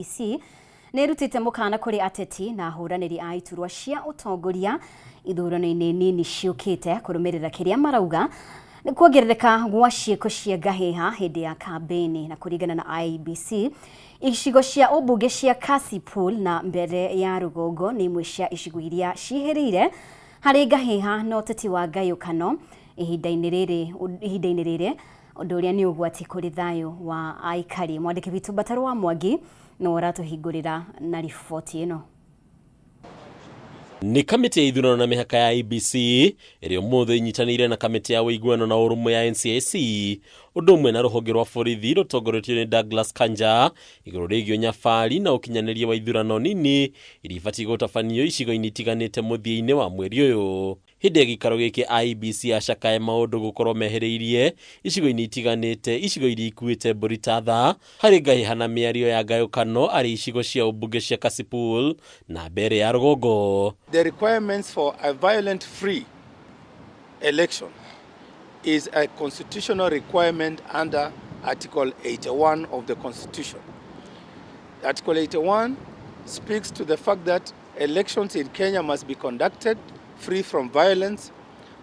IEBC nĩ ĩrutĩte mũkana kũrĩ ateti na ahũranĩri a iturwa cia ũtongoria ithurano-inĩ nini ciũkĩte kũrũmĩrĩra kĩrĩa marauga nĩ kuongerereka gwa ciĩko cia ngahĩha hĩndĩ ya kambĩini. Na kũringana na IEBC, icigo cia ũmbunge cia Kasipul na Mbere ya Rũgongo nĩ imwe cia icigo iria ciĩhĩrĩire harĩ ngahĩha na ũteti wa ngayũkano ihinda-inĩ rĩrĩ, ũndũ ũrĩa nĩ ũgwati kũrĩ thayũ wa aikari. Mwandĩki witũ Mbatarũ wa Mwangi nĩwe ũratũhingũrĩra na riboti ĩno. Nĩ kamĩtĩ ya ithurano na mĩhaka ya IEBC ĩrĩa ũmũthĩ ĩnyitanĩire na kamĩtĩ ya ũiguano na ũrũmwe ya NCIC ũndũ ũmwe na rũhonge rwa borithi rũtongoretio nĩ Douglas Kanja igũrũ rĩgiĩ ũnyabari na ũkinyanĩria wa ithurano nini iria ibatiĩ gũtabanio icigo-inĩ itiganĩte mũthia-inĩ wa mweri ũyũ. Hĩndĩ ya gĩikaro gĩkĩ IEBC yacakae maũndũ gũkorwo mehereirie icigo-inĩ itiganĩte icigo iria ikuĩte mbũri ta tha harĩ ngahĩha na mĩario ya ngayũkano arĩ icigo cia ũmbunge cia Kasipul na Mbeere ya Rũgongo. The requirements for a violent free election is a constitutional requirement under Article 81 of the Constitution. Article 81 speaks to the fact that elections in Kenya must be conducted free from violence,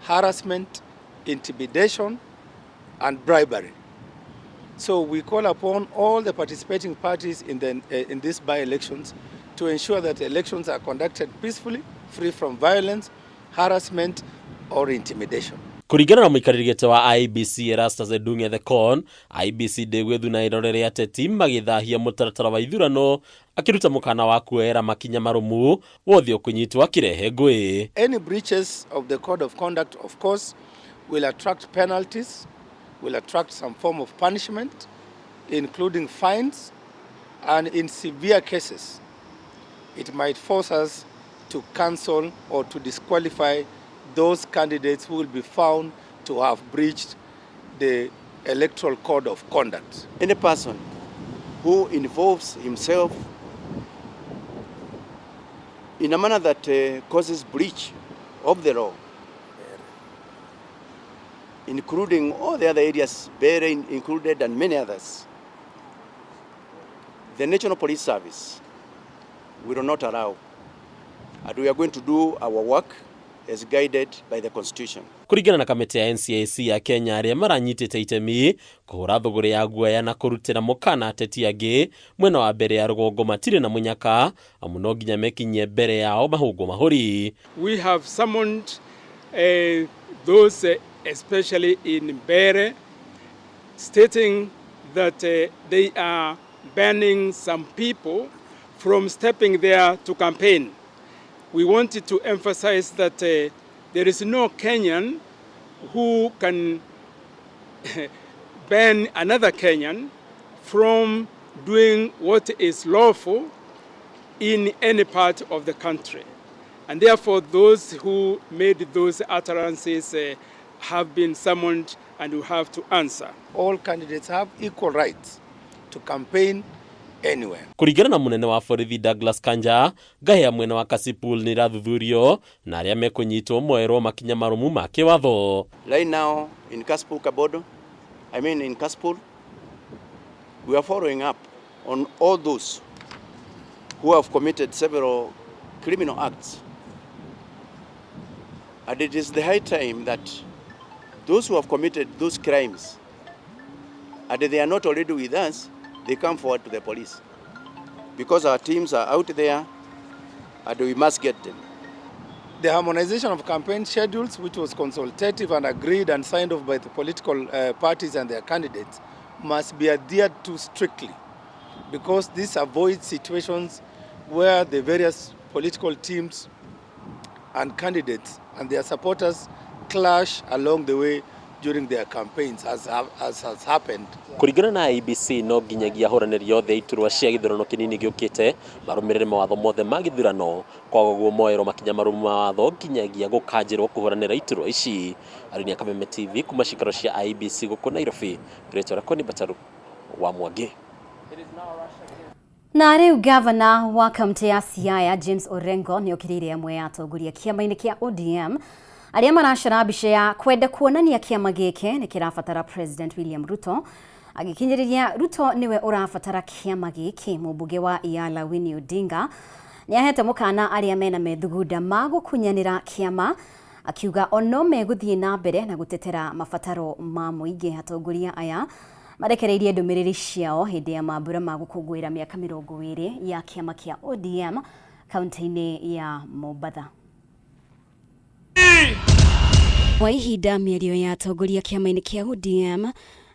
harassment, intimidation, and bribery. So we call upon all the participating parties in these by-elections to ensure that elections are conducted peacefully, free from violence, harassment, or intimidation. Kũringana na mũikarĩri gĩtĩ wa IEBC Erastus Edung' Ethekon, IEBC ndĩgwĩthuna ĩrorere ateti magĩthahia mũtaratara wa ithurano, akĩruta mũkana wa kuoera makinya marũmu wothe ũkũnyitwo akĩrehe ngũĩ. Any breaches of the code of conduct, of course, will attract penalties, will attract some form of punishment, including fines, and in severe cases, it might force us to cancel or to disqualify those candidates who will be found to have breached the electoral code of conduct. Any person who involves himself in a manner that causes breach of the law, including all the other areas, Mbeere included and many others, the National Police Service will not allow, and we are going to do our work as guided by the Constitution. Kũringana na kamĩtĩ ya NCIC ya Kenya, arĩa maranyitĩte itemi kũhũra thũgũrĩ ya guoya na kũrutĩra mũkana ateti angĩ mwena wa Mbere ya Rũgongo matirĩ na mũnyaka, amu no nginya mekinyie mbere yao mahũngwo mahũri. We have summoned those especially in Mbeere, stating that they are banning some people from stepping there to campaign. We wanted to emphasize that there is no Kenyan who can ban another Kenyan from doing what is lawful in any part of the country. And therefore, those who made those utterances have been summoned and will have to answer. All candidates have equal rights to campaign anywhere. Kũringana na mũnene wa borithi Douglas Kanja, ngahĩha mwena wa Kasipul nĩ irathuthurio na arĩa mekũnyitwo moerwo makinya marũmu ma kĩwatho. Right now in Kasipul Kabodo, I mean in Kasipul, we are following up on all those who have committed several criminal acts. And it is the high time that those who have committed those crimes, and they are not already with us, they come forward to the police. Because our teams are out there and we must get them. The harmonization of campaign schedules, which was consultative and agreed and signed off by the political parties and their candidates, must be adhered to strictly, because this avoids situations where the various political teams and candidates and their supporters clash along the way during their campaigns, as has happened. Kũringana na IEBC, no nginyagia ahũranĩri othe iturwa cia gĩthurano kĩnini gĩũkĩte marũmĩrĩre mawatho mothe ma gĩthurano, kwaga ũguo moerwo makinya marũmu ma watho nginyagia gũkanjĩrwo kũhũranĩra iturwa ici. Arini a Kameme TV kuma cikaro cia IEBC gũkũ Nairobi, rĩtwa rĩakwa nĩ Bataru wa Mwangi. Na rĩu gavana wa kaunti ya Siaya James Orengo nĩ okĩrĩire amwe ya atongoria kĩama-inĩ kĩa ODM arĩa maracora mbica ya kwenda kuonania kĩama gĩkĩ nĩ kĩrabatara President William Ruto. Agĩkinyĩrĩria Ruto nĩwe ũrabatara kĩama gĩkĩ. Mũmbunge wa Yala Winnie Odinga nĩahete mũkana arĩa mena methugunda ma gũkunyanĩra kĩama, akiuga ono megũthiĩ na mbere na gũtetera mabataro ma mũingĩ. Atongoria aya marekereirie ndũmĩrĩri ciao hĩndĩ ya mambura ma gũkũngũĩra mĩaka 20 ya kĩama kĩa ODM kaunti-inĩ ya Mombatha. Kwa ihinda mĩario ya atongoria kĩama-inĩ kĩa ODM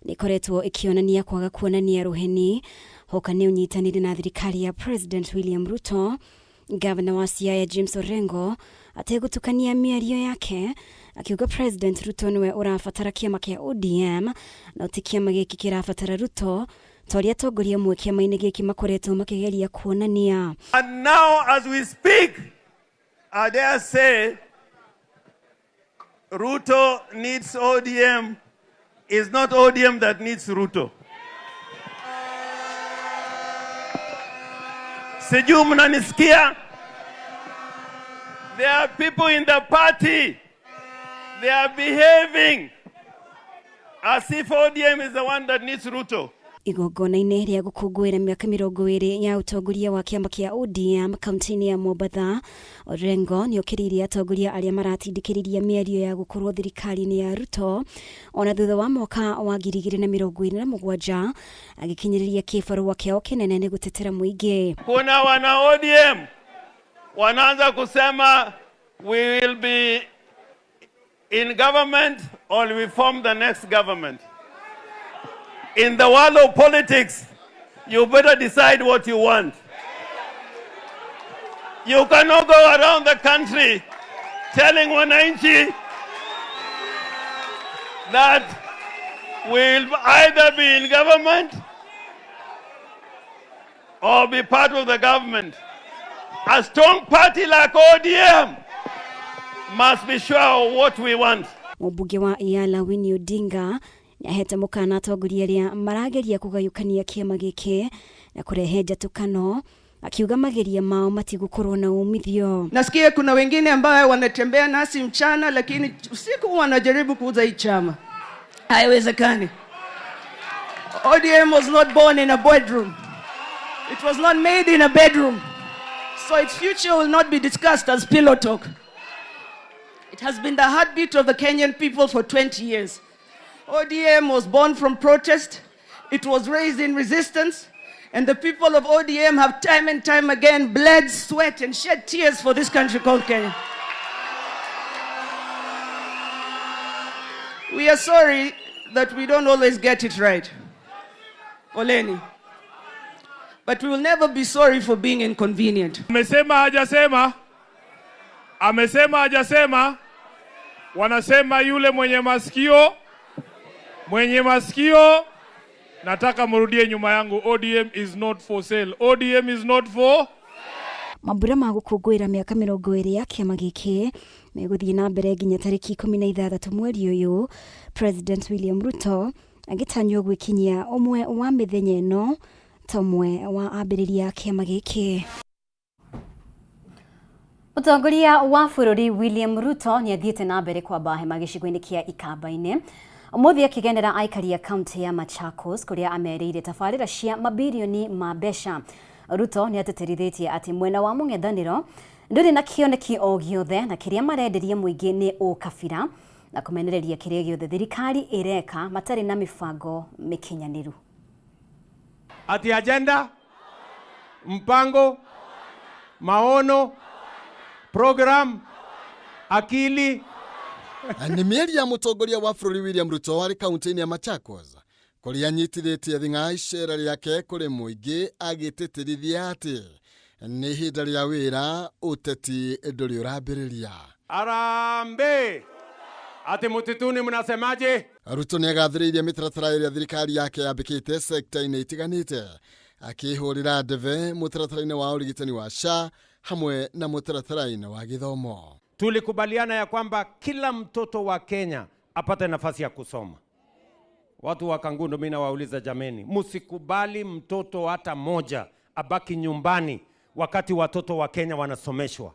nĩkoretwo ĩkĩonania kwaga kuonania rũheni hoka nĩ ũnyitanĩri na thirikari ya President William Ruto. Gavana wa Siaya James Orengo ategũtukania mĩario yake akiuga President Ruto nĩwe ũrabatara kĩama kĩa ODM no ti kĩama gĩkĩ kĩrabatara Ruto ta ũrĩa atongoria amwe kĩama-inĩ gĩkĩ makoretwo makĩgeria kuonania. And now as we speak, I dare say Ruto needs ODM. It's not ODM that needs Ruto. Sijui mnanisikia? There are people in the party. They are behaving as if ODM is the one that needs Ruto. Igongona-inĩ rĩa gũkũngũĩra mĩaka 20 ya ũtongoria wa kĩama kĩa ODM kaunti-inĩ ya Mombatha, Orengo nĩokĩrĩirie atongoria arĩa maratindĩkĩrĩria mĩario ya gũkorwo thirikari-inĩ ya Ruto ona thutha wa mwaka wa 2027, agĩkinyĩrĩria kĩbarũa kĩao kĩnene nĩ gũtetera mũingĩ. Kuna wana ODM wanaanza kusema we will be in government or we form the next government. In the world of politics, you better decide what you want. You cannot go around the country telling wananchi that we'll either be in government or be part of the government. A strong party like ODM must be sure of what we want. Mũmbunge wa Yala Winnie Odinga nĩahete mũkana atongoria arĩa marageria kũgayũkania kĩama gĩkĩ na kũrehe njatũkano, akiuga mageria mao matigũkorwo na umithio. Nasikia kuna wengine ambao wanatembea nasi mchana, lakini usiku wanajaribu kuuza hii chama. Haiwezekani. ODM was not born in a bedroom. It was not made in a bedroom. So its future will not be discussed as pillow talk. It has been the heartbeat of the Kenyan people for 20 years. ODM was born from protest. It was raised in resistance. And the people of ODM have time and time again bled, sweat, and shed tears for this country called Kenya. We are sorry that we don't always get it right. Poleni. But we will never be sorry for being inconvenient. Amesema hajasema? Amesema hajasema? Wanasema yule mwenye masikio, nataka mrudie nyuma yangu. ODM is not for sale. ODM is not for Mambura ma gũkũngũĩra mĩaka 20 ya kĩama gĩkĩ megũthiĩ na mbere nginya tarĩki 16 mweri ũyũ, President William Ruto agĩtanywo gwĩkinyia ũmwe wa mĩthenya ĩno ta ũmwe wa ambĩrĩria kĩama gĩkĩ. Mũtongoria wa bũrũri William Ruto nĩ athiĩte na mbere kwamba hema gĩcigo-inĩ kĩa Ikamba-inĩ ũmũthĩ, akĩgenera aikari a kaunti ya Machakos kũrĩa amerĩire tabarĩra cia mabirioni ma mbeca. Ruto nĩ atĩtĩrithĩtie atĩ mwena wa mũng'ethanĩro ndũrĩ na kĩoneki o gĩothe na kĩrĩa marenderia mũingĩ nĩ ũkabira na kũmenereria kĩrĩa gĩothe thirikari ĩreka matarĩ na mĩbango mĩkinyanĩru. Ati agenda, mpango, maono, program, akili. Nĩ mĩario ya mũtongoria wa bũrũri William Ruto arĩ kaunti-inĩ ya Machakos kũrĩa anyitithĩtie thing'a icera rĩake kũrĩ mũingĩ, agĩtĩtĩrithia atĩ nĩ ihinda rĩa wĩra, ũteti ndũrĩ ũrambĩrĩria. Harambee! Ati mutituni mnasemaje? Ruto nĩ agathĩrĩirie mĩtaratara ĩrĩa thirikari yake yambĩkĩte sekta-inĩ itiganĩte, akĩhũrĩra ndebe mũtaratara-inĩ wa ũrigitani wa SHA hamwe na mũtaratara-inĩ wa gĩthomo. Tulikubaliana ya kwamba kila mtoto wa Kenya apate nafasi ya kusoma. Watu wa Kangundo, mimi nawauliza jameni, msikubali mtoto hata moja abaki nyumbani wakati watoto wa Kenya wanasomeshwa.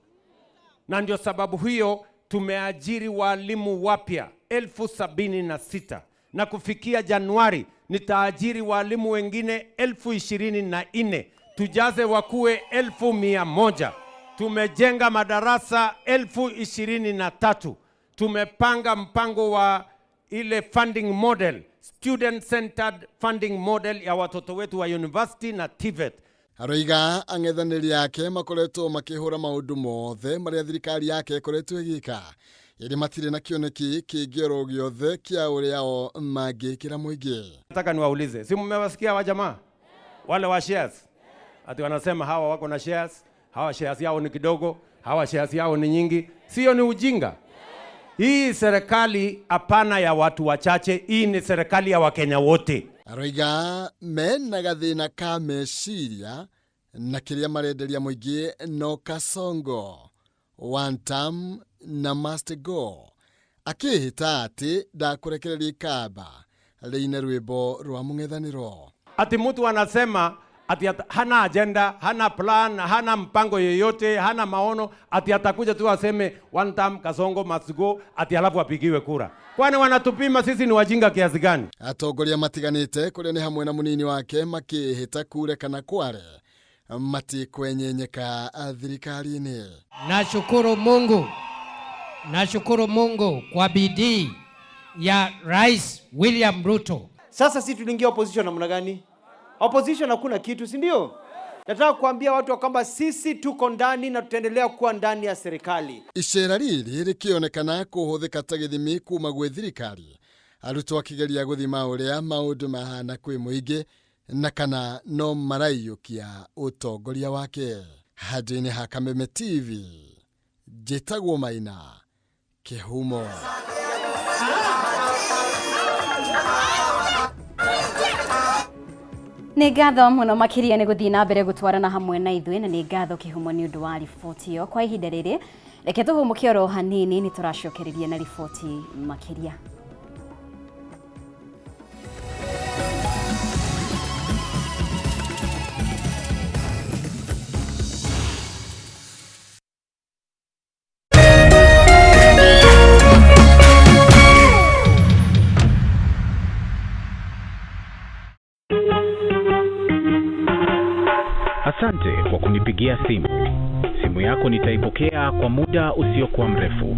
Na ndio sababu hiyo tumeajiri walimu wapya 76,000 na kufikia Januari nitaajiri walimu wengine 24,000 tujaze wakuwe 100,000. Tumejenga madarasa 23,000. Tumepanga mpango wa ile funding model, student centered funding model ya watoto wetu wa university na TVET. Aroiga ang'ethanĩri ake makoretwo makĩhũra maũndũ mothe marĩa thirikari yake ĩkoretwo ĩgĩka ĩrĩ matirĩ na kĩoneki kĩngĩ oro gĩothe kĩa ũrĩa o mangĩkĩra mũingĩ. Nataka niwaulize, si mmewasikia wa jamaa wale wa shares ati wanasema hawa wako na shares, hawa shares yao ni kidogo, hawa shares yao ni nyingi. Sio ni ujinga? Hii serikali hapana ya watu wachache, hii ni serikali ya Wakenya wote. Aroiga mena gathĩna ka meciria na kĩrĩa marenderia mũingĩ no Kasongo, one term na must go, akĩhĩta atĩ ndakũrekereria ikamba rĩine rwĩmbo rwa mũng'ethanĩro. Ati mtu anasema ati hana agenda, hana plan, hana mpango yeyote, hana maono, ati atakuja tu aseme one term Kasongo must go, ati alafu apigiwe kura. Kwani wanatupima sisi ni wajinga kiasi gani? Atongoria matiganĩte kũrĩa nĩ hamwe na mũnini wake makĩhĩta kure kana kware matikwenyenyeka thirikari-inĩ. Nashukuru Mungu, nashukuru Mungu kwa bidii ya Rais William Ruto. Sasa si tuliingia opposition namna gani? Opposition hakuna kitu, si ndio? Nataka kuambia watu kwamba sisi tuko ndani na tutaendelea kuwa ndani ya serikali. Icera rĩrĩ rĩkĩonekana kũhũthĩka ta gĩthimi kuma gwĩ thirikari, arutwo akĩgeria gũthima ũrĩa maũndũ mahana kwĩ mũingĩ na kana no maraiyũkia ũtongoria wake. Handũ-inĩ ha Kameme TV, njĩtagwo Maina Kĩhumo. Nĩ ngatho mũno makĩria nĩ gũthiĩ na mbere gũtwarana hamwe na ithuĩ, na nĩ ngatho Kĩhumo nĩ ũndũ wa riboti ĩyo. Kwa ihinda rĩrĩ reke tũhũmũke oro hanini, nĩ tũracokereria na riboti makĩria. Asante kwa kunipigia simu. Simu yako nitaipokea kwa muda usiokuwa mrefu.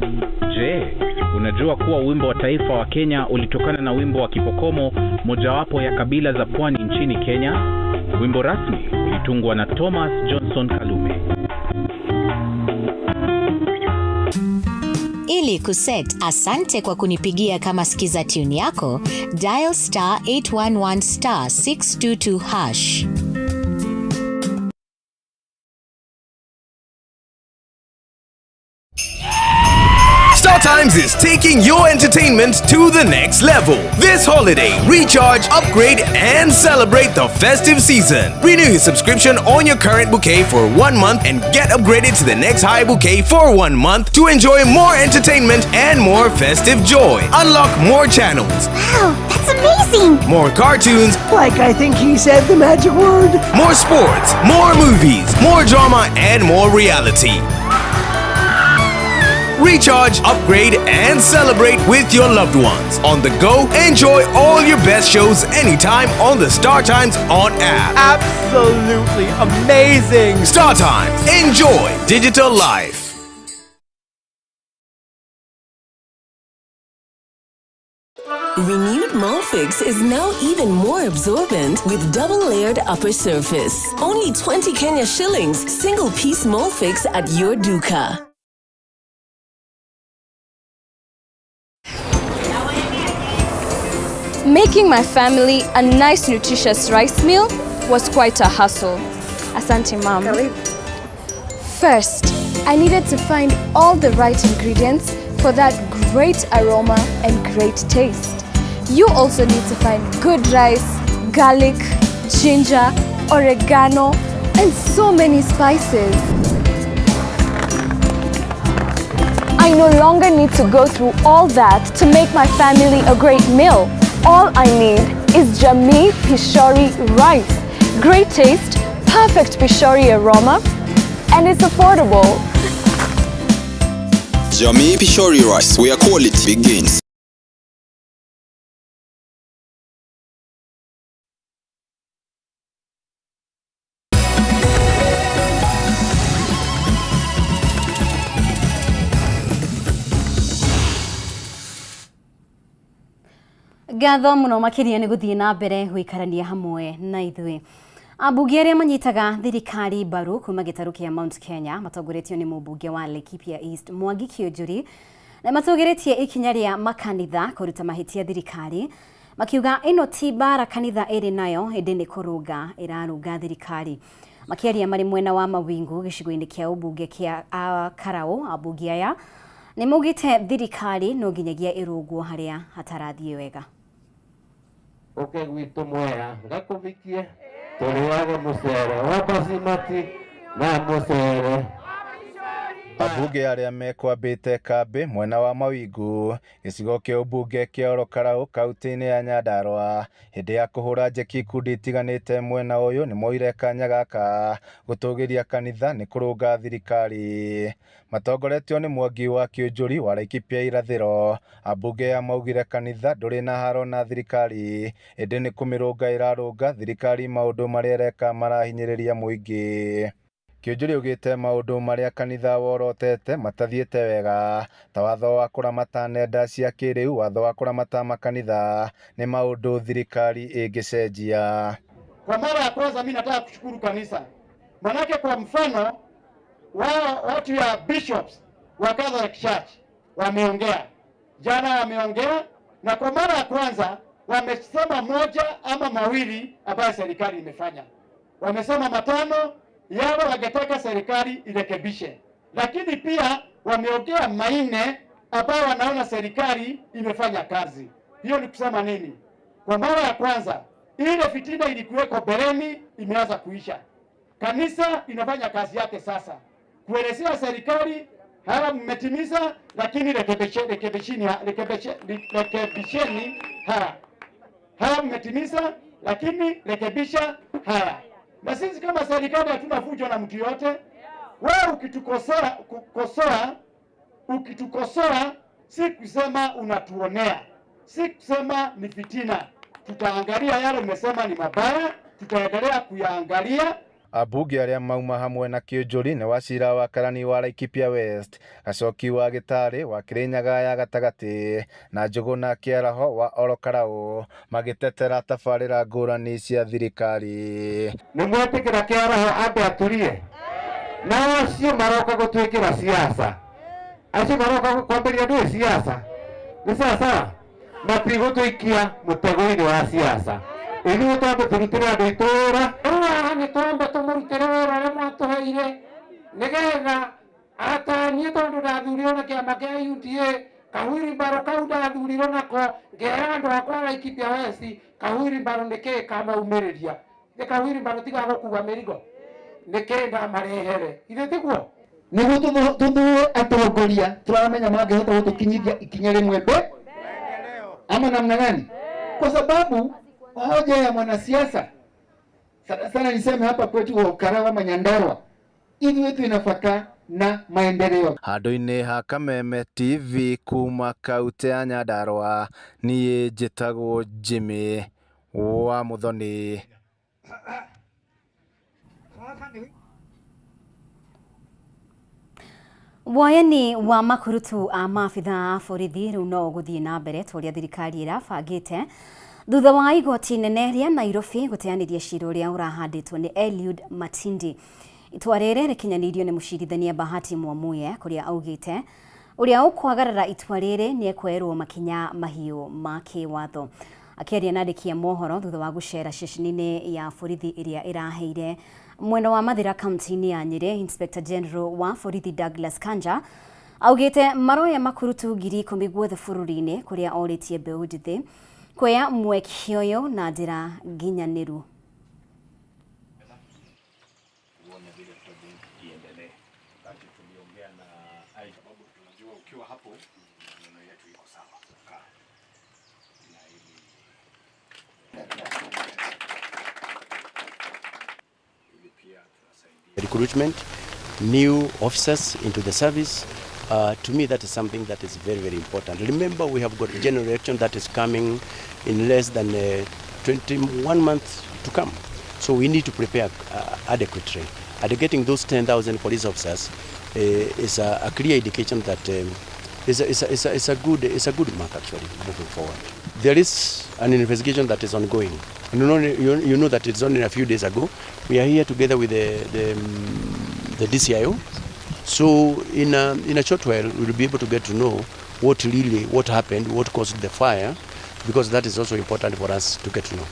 Je, unajua kuwa wimbo wa taifa wa Kenya ulitokana na wimbo wa Kipokomo, mojawapo ya kabila za pwani nchini Kenya? Wimbo rasmi ulitungwa na Thomas Johnson Kalume. Ili kuset asante kwa kunipigia kama skiza tune yako, dial star 811 star 622 hash. Star Times is taking your entertainment to the next level. This holiday, recharge, upgrade, and celebrate the festive season. Renew your subscription on your current bouquet for 1 month and get upgraded to the next high bouquet for 1 month to enjoy more entertainment and more festive joy. Unlock more channels. Wow, that's amazing! More cartoons. Like I think he said the magic word. More sports, more movies, more drama, and more reality. Recharge, upgrade, and celebrate with your loved ones. On the go, enjoy all your best shows anytime on the Star Times On app. Absolutely amazing! Star Times, enjoy digital life. Renewed Molfix is now even more absorbent with double-layered upper surface. Only 20 Kenya shillings, single-piece Molfix at your duka. Making my family a nice nutritious rice meal was quite a hustle. Asante, Mom. First, I needed to find all the right ingredients for that great aroma and great taste. You also need to find good rice, garlic, ginger, oregano, and so many spices. I no longer need to go through all that to make my family a great meal. All I need is Jamii Pishori rice. Great taste, perfect Pishori aroma, and it's affordable. Jamii Pishori rice, where quality begins. Ngatho mũno makĩria nĩ gũthiĩ na mbere gũikarania hamwe na ithuĩ. Ambunge arĩa manyitaga thirikari mbaru kuma gĩtarũ kĩa Mount Kenya matongoretio nĩ mũmbunge wa Laikipia East Mwangi Kiunjuri nĩ matũgĩrĩtie ikinya rĩa makanitha kũruta mahĩtia thirikari makiuga ĩno ti mbara kanitha ĩrĩ nayo ĩndĩ nĩ kũrũnga ĩrarũnga thirikari. Makĩaria marĩ mwena wa Mawingu gĩcigo-inĩ kĩa ũmbunge kĩa Karaũ, ambunge aya nĩ maugĩte thirikari no nginyagia ĩrũngwo harĩa hatarathiĩ wega. Ũke gwitũ Mwea ngakũvikie tũrĩage mũcere wa basimati na mũcere. Ambunge arĩa mekwambĩte kambĩ mwena wa Mawingu gĩcigo kĩa ũmbunge kĩa Ol Kalou kaunti-inĩ ya Nyandarua hĩndĩ ya kũhũra njeki ikundi itiganĩte mwena ũyũ nĩ moire kanya gaka gũtũgĩria kanitha nĩ kũrũnga thirikari. Matongoretio nĩ Mwangi wa Kiunjuri wa Laikipia irathĩro, ambunge aya maugire kanitha ndũrĩ na haro na thirikari ĩndĩ nĩ kũmĩrũnga ĩrarũnga thirikari maũndũ marĩa ĩreka marahinyĩrĩria mũingĩ. Kiunjuri augĩte maũndũ marĩa kanitha worotete matathiĩte wega ta watho wa kũramata nenda cia kĩrĩu, watho wa kũramata makanitha nĩ maũndũ thirikari ĩngĩcenjia. Kwa mara ya kwanza mimi nataka kushukuru kanisa, manake kwa mfano wao watu ya bishops wa Catholic Church wameongea jana, wameongea na kwa mara ya kwanza wamesema moja ama mawili ambayo serikali imefanya. Wamesema matano yale wangetaka serikali irekebishe, lakini pia wameongea manne ambayo wanaona serikali imefanya kazi. Hiyo ni kusema nini? Kwa mara ya kwanza ile fitina ilikuweko mbeleni imeanza kuisha. Kanisa inafanya kazi yake sasa kuelezea serikali haya mmetimiza, lakini rekebisheni haya, haya mmetimiza, lakini rekebisha haya. Na sisi kama serikali hatuna fujo na mtu yote. Wewe ukitukosoa si kusema unatuonea, si kusema ni fitina. Tutaangalia yale umesema ni mabaya, tutaendelea kuyaangalia. Ambunge arĩa mauma hamwe na Kiunjuri nĩ Wachira wa Karani wa Laikipia West, Gacoki wa Gĩtarĩ wa Kĩrĩnyaga ya gatagatĩ na Njũgũna Kĩaraho wa Ol Kalou magĩtetera tabarĩra ngũrani cia thirikari. Nĩ mwetĩkĩra Kĩaraho ambe aturie na acio maroka gũtwĩkĩra siasa, acio maroka kwambĩrĩria ndũĩ siasa nĩ sawasawa, matigũtũikia mũtego-inĩ wa siasa. Ithuĩ twambe tũrutĩre andũ aitũ wĩra. Rĩu haha nĩ twambe tũmũrutĩre wĩra ũrĩa mwatũheire nĩgetha atanie, tondũ ndathurirwo na kĩama kĩa UDA kahuirimbarũ kau ndathurirwo nako ngera andũ akwa a Laikipia West kahuirimbarũ nĩkĩĩ kamaumĩrĩria, nĩ kahuirimbarũ tiga gũkua mĩrigo nĩkĩĩ ndamarehere, ithe tiguo? Nĩguo tũthure atongoria tũramenya mangĩhota gũtũkinyithia ikinya rĩmwe mbere ama namna gani? Kwa sababu hoja ya mwanasiasa sana sana, niseme hapa kwetu wa Ol Kalou ama Nyandarua, ithuĩ twĩna bata na maendeleo. Handũ-inĩ ha Kameme TV kuma kaunti ya Nyandarua, niĩ njĩtagwo Jimmy wa Muthoni. Woyani wa makurutu a maabithaa a borithi rĩu no ũgũthiĩ na mbere ta ũrĩa thirikari ĩrabangĩte thutha wa igoti inene rĩa Nairobi gũteanĩria cira ũrĩa ũrahandĩtwo nĩ Eliud Matindi. Itua rĩrĩ rĩkinyanĩirio nĩ mũcirithania Bahati Mwamuye kũrĩa augĩte ũrĩa ũkwagarara itua rĩrĩ nĩ ekwoerwo makinya mahiũ ma kĩwatho. Akĩaria na andĩki a mohoro thutha wa gũcera ceceni-inĩ ya borithi ĩrĩa ĩraheire mwena wa Mathira kaunti-inĩ ya Nyĩrĩ, Inspector General wa borithi Douglas Kanja augĩte maroya makurutu 10,000 guothe bũrũri-inĩ kũrĩa orĩtie mbeũ njĩthĩ kuoya mweke ũyũ na njĩra nginyanĩru. Recruitment, new officers into the service, to me that is something that is very, very important. Remember, we have got a general election that is coming in less than 21 months to come. So we need to prepare adequately. And getting those 10,000 police officers is a clear indication that it's a good mark actually moving forward. There is an investigation that is ongoing. You know, you know that it's only a few days ago. We are here together with the DCIO. So in a short while, we will be able to get to know what really, what happened, what caused the fire, because that is also important for us to get to know.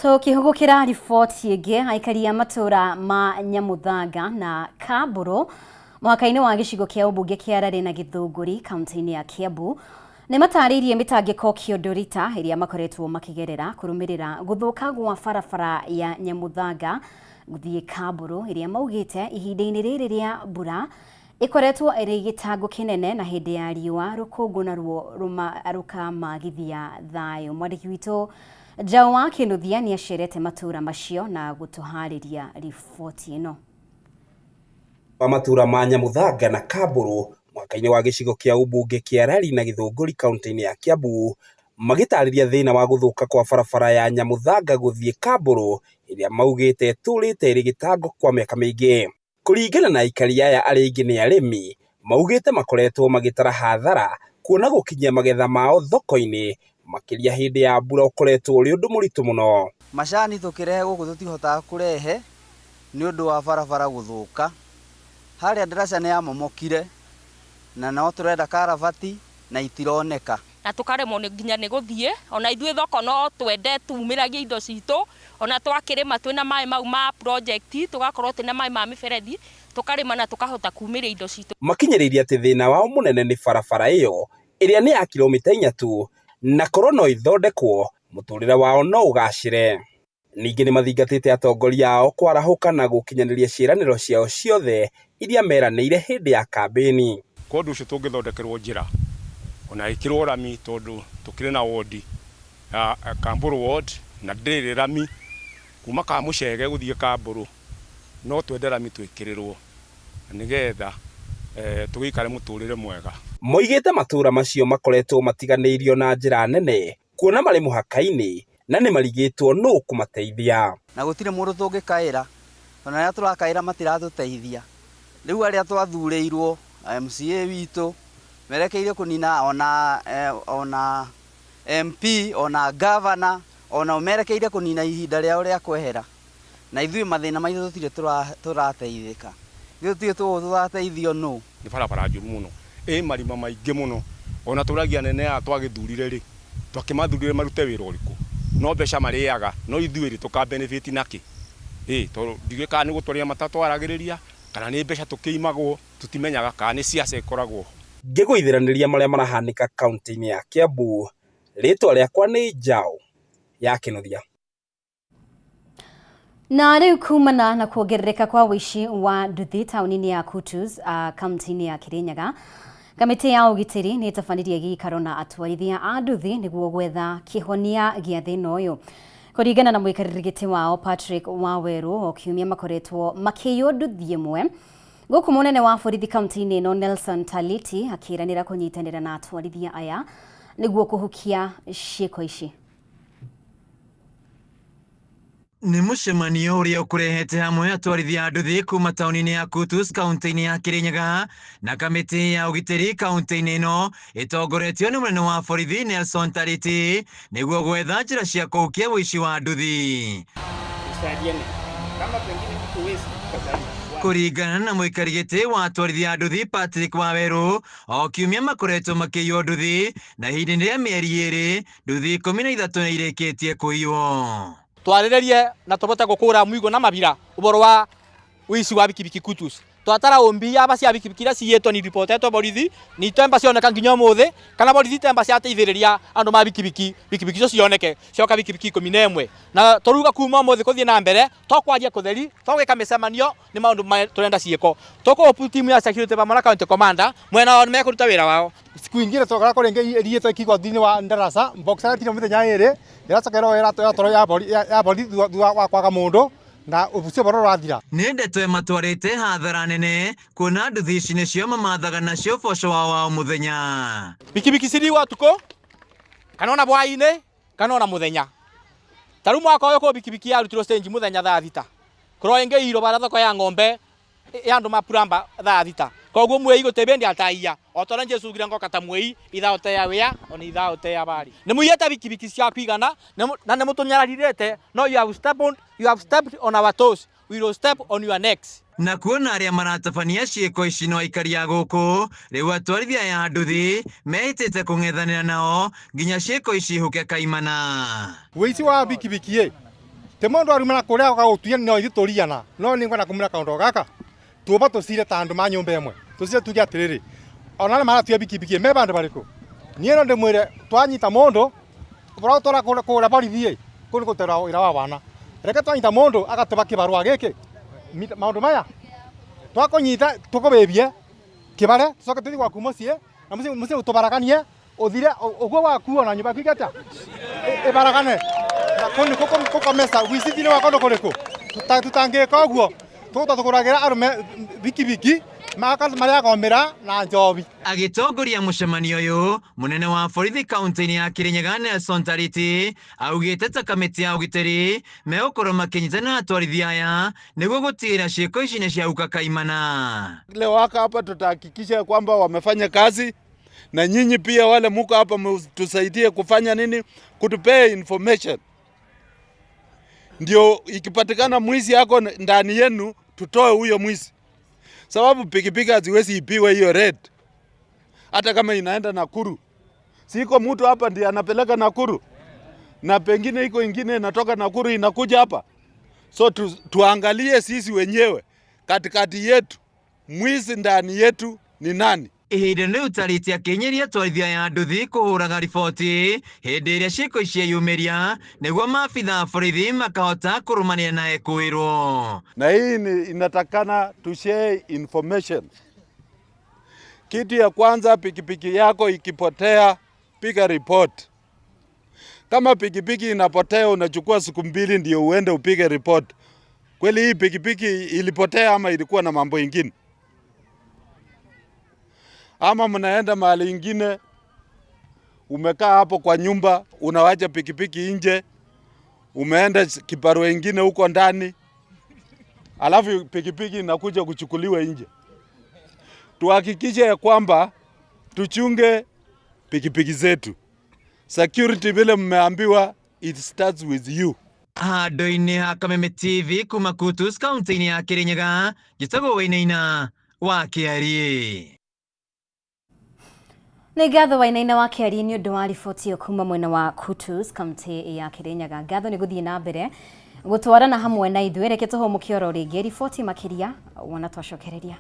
Tũkĩhũgũkĩra riboti ĩngĩ, aikari a matũũra ma Nyamuthanga na Kambũrũ mũhaka-inĩ wa gĩcigo kĩa ũmbunge kĩa Rari na Gĩthũngũri kaunti-inĩ ya Kiambu nĩ matarĩirie mĩtangĩko kĩondorita ĩrĩa makoretwo makĩgerera kũrũmĩrĩra gũthũka gwa barabara ya Nyamuthanga gũthiĩ Kambũrũ ĩrĩa maugĩte ihinda-inĩ rĩrĩ rĩa mbura ĩkoretwo ĩrĩ gĩtango kĩnene na hĩndĩ ya riũa rũkũngũ naruo rũkamagithia thayũ. Mwandĩki witũ Njaũ wa Kĩnuthia nĩ acerete matũũra macio na gũtũharĩria riboti ĩno. Wa matũũra ma Nyamuthanga na Kambũrũ mwaka-inĩ wa gĩcigo kĩa ũmbunge kĩa Rari na Gĩthũngũri kaunti-inĩ ya Kiambu magĩtarĩria thĩna wa gũthũka kwa barabara ya Nyamuthanga gũthiĩ Kambũrũ ĩrĩa maugĩte ĩtũrĩte ĩrĩ gĩtango kwa mĩaka mĩingĩ. Kũringana na aikari aya arĩa aingĩ nĩ arĩmi, maugĩte makoretwo magĩtara hathara kuona gũkinyia magetha mao thoko-inĩ makĩria hĩndĩ ya mbura ũkoretwo ũrĩ ũndũ mũritũ mũno. Macani tũkĩrehe gũkũ tũtihotaga kũrehe nĩ ũndũ wa barabara gũthũka. Harĩa ndaraca nĩ yamomokire na no tũrenda karabati na itironeka. Na tũkaremwo nĩ nginya nĩ gũthiĩ ona ithuĩ thoko no twende tumĩragie indo citũ ona twakĩrĩma twĩna maĩ mau ma project tũgakorwo twĩna maĩ ma mĩberethi tũkarĩma na tũkahota kumĩria indo citũ. Makinyĩrĩirie atĩ thĩna wao mũnene nĩ barabara ĩyo ĩrĩa nĩ ya kilomita 3 na korwo no ithondekwo mũtũrĩre wao no ũgacĩre. Ningĩ nĩ mathingatĩte atongoria ao kwarahũka na gũkinyanĩria ciĩranĩro ciao ciothe iria meranĩire hĩndĩ ya kambĩni. Kwa ũndũ ũcio tũngĩthondekerwo njĩra ona ĩkĩrwo rami tondũ tũkĩrĩ na wodi ya Kambũrũ ward na ndĩrĩ rami kuma Kamũcege gũthiĩ Kambũrũ no twende rami twĩkĩrĩrwo nĩgetha tũgĩikare mũtũrĩre mwega. Moigĩte matũũra macio makoretwo matiganĩirio na njĩra nene kuona marĩ mũhaka-inĩ na nĩ marigĩtwo nũ kũmateithia. Na gũtirĩ mũndũ tũngĩkaĩra tondũ arĩa tũrakaĩra matiratũteithia. Rĩu arĩa twathurĩirwo MCA witũ merekeire kũnina ona MP ona governor ona merekeire kũnina ihinda rĩao rĩa kwehera. Na ithuĩ mathĩna maitũ tũtirĩ tũrateithĩka. Ithuĩ tũtirĩ tũrateithio nũ. Nĩ barabara njũru mũno ĩ marima maingĩ mũno ona tũragia nene aya twagĩthurire rĩ twakĩmathurire marute wĩra ũrĩkũ no mbeca marĩaga no ithuĩ rĩ tũka benefit nakĩ tondũ ndiũĩ kana nĩ gũtwaria matatwaragĩrĩria kana nĩ mbeca tũkĩimagwo tũtimenyaga kana nĩ siasa ĩkoragwo. Ngĩgũithĩranĩria marĩa marahanĩka kaunti-inĩ ya Kiambu, rĩtwa rĩakwa nĩ Njaũ ya Kĩnuthia. Na rĩu kumana na kuongerereka kwa ũici wa nduthi taũni-inĩ ya Kutus kaunti-inĩ ya Kirinyaga, kamĩtĩ ya ũgitĩri nĩ ĩtabanirie gĩikaro na atwarithia a nduthi nĩguo gwetha kĩhonia gĩa thĩna ũyũ. Kũringana na mũikarĩri gĩtĩ wao Patrick Waweru, o kiumia makoretwo makĩiywo nduthi ĩmwe. Gũkũ mũnene wa borithi kaunti-inĩ ĩno Nelson Taliti akĩranĩra kũnyitanĩra na atwarithia aya nĩguo kũhukia ciĩko ici. Nĩ mũcemanio ũrĩa ũkũrehete hamwe atwarithia a nduthi kuma taũni-inĩ ya Kutus kaunti-inĩ ya Kirinyaga na kamĩtĩ ya ũgitĩri kaunti-inĩ ĩno ĩtongoretio nĩ mũnene wa borithi Nelson Tariti nĩguo gwetha njĩra cia kũhukia ũici wa nduthi. Kũringana na mũikari gĩtĩ wa atwarithia a nduthi Patrick Waweru, o kiumia makoretwo makĩiywo nduthi na ihinda-inĩ rĩa mĩeri 2 nduthi 13 nĩ irĩkĩtie kũiywo. Twarĩrĩrie na tũbote gũkũra mũigo na mabira ũboro wa ũici wa bikibiki Kutus. Twatara ũmbi aba cia bikibiki iria ciyĩtwo ni ripotetwo borithi ni temba cioneka nginya ũmũthĩ kana borithi temba ciateithĩrĩria andũ ma bikibiki bikibiki icio cioneke cioka bikibiki 11 na tũruga kuma ũmũthĩ kũthiĩ na mbere tokwaria kũtheri togwĩka mĩcemanio nĩ maũndũ tũrenda ciĩko tũkũpu timu ya security pamwe na county commander mwena wao nĩmekũruta wĩra wao. Siku ingine twakora kũrĩ ĩngĩ ĩriyĩtwo ĩkĩigwo thĩinĩ wa ndaraca box ĩratinio mĩthenya 2 ĩracoka ĩratwarwo ya borithi thutha wa kwaga mũndũ na ũcio ũhoro ũrathira. Nĩ ndeto ĩmatwarĩte hathara nene kuona nduthi ici nĩcio mamathaga nacio ũboco wao wa o mũthenya. Bikibiki cirigwo ũtukũ kana ona hwaĩ-inĩ kana ona mũthenya. Ta rĩu mwaka ũyũ kũ bikibiki yarutirwo stage mũthenya thaa 6 kũrwo ĩngĩ ĩirwo bara thoko ya ng'ombe Ya andu mapuramba thaa thita koguo mwei gutibindi ataiya o ta uria Jesu ugire ngoka ta mwei ithao te ya wia ona ithao te ya bari ni muiyete bikibiki cia kwigana na ni mutunyararirite no you have stepped on our toes, we will step on your necks. Na kuona arĩa maratabania ciĩko ici no aikari a gũkũ rĩu atwarithia aya a nduthi mehĩtĩte kũng'ethanĩra nao nginya ciĩko ici ihũke kaimana. Wĩici wa bikibiki ĩ ti mũndũ arumana kũrĩa agagũtuia no ithuĩ tũriana no nĩ ngwenda kũmwĩra kaũndũ gaka tũba tũcire ta andũ ma nyũmba ĩmwe tũcire tuge atĩrĩrĩ ona arĩa maratuia bikibiki me bandũ barĩkũ niĩ no ndĩmwĩre twanyita mũndũ ũratwara kũrĩa borithi ĩ kũu nĩ kũrutĩra wĩra wa wana reke twanyita mũndũ agatũba kĩbarũa gĩkĩ maũndũ maya twakũnyita tũkũbĩbie kĩbare tũcoke tũthiĩ gwaku mũciĩ na mũciĩ ũtũbaraganie ũthire ũguo waku ona nyũmba yaku ĩke atĩa ĩbaragane na kũu nĩkuo kũkomesa ũici thĩinĩ wa kũndũ kũrĩkũ tũtangĩka ũguo tũgũtwa tũgũragĩra arũme bikibiki marĩagomĩra na njobi. Agĩtongoria mũcemanio ũyũ mũnene wa borithi kaunti-inĩ ya Kirinyaga Nelson Tariti augĩte ta kamĩtĩ ya ũgitĩri megũkorwo makĩnyitana atwarithia aya nĩguo gũtigĩrĩra ciĩko ici nĩ ciahuka kaimana. Leo wako hapa tutahakikisha kwamba wamefanya kazi na nyinyi pia wale muko hapa mtusaidie kufanya nini, kutupea information ndio ikipatikana mwizi yako ndani yenu tutoe huyo mwizi, sababu pikipiki haziwezi ipiwe hiyo red hata kama inaenda Nakuru. Siko mtu hapa ndiye anapeleka Nakuru na pengine iko ingine inatoka Nakuru inakuja hapa. So tuangalie sisi wenyewe katikati yetu mwizi ndani yetu ni nani. Ihinda rĩu Tariti akĩnyiria atwarithia ya nduthi kũhũraga riboti hĩndĩ ĩrĩa ciĩko ici cieyumĩria nĩguo maabitha a borithi makahota kũrũmanĩra na ekũĩrwo. Na hii ni inatakana to share information. Kitu ya kwanza, pikipiki yako ikipotea piga report. Kama pikipiki inapotea unachukua siku 2 ndio uende upige report. Kweli hii pikipiki ilipotea ama ilikuwa na mambo ingine? Ama mnaenda mahali ingine, umekaa hapo kwa nyumba, unawacha pikipiki nje, umeenda kibarua ingine huko ndani, alafu pikipiki inakuja kuchukuliwa nje. Tuhakikishe ya kwamba tuchunge pikipiki zetu. Security vile mmeambiwa, it starts with you. Handũ-inĩ ha Kameme TV kuma Kutus kaunti-inĩ ya Kirinyaga, njĩtagwo Wainaina wa Kĩariĩ. Nĩ ngatho Wainaina wa Kĩariĩ nĩ ũndũ wa riboti ĩyo kuma mwena wa Kutus kaunti ya Kirinyaga. Ngatho nĩ gũthiĩ na mbere gũtwarana hamwe na ithuĩ. Reke tũhũmũke oro rĩngĩ riboti makĩria wona twacokereria.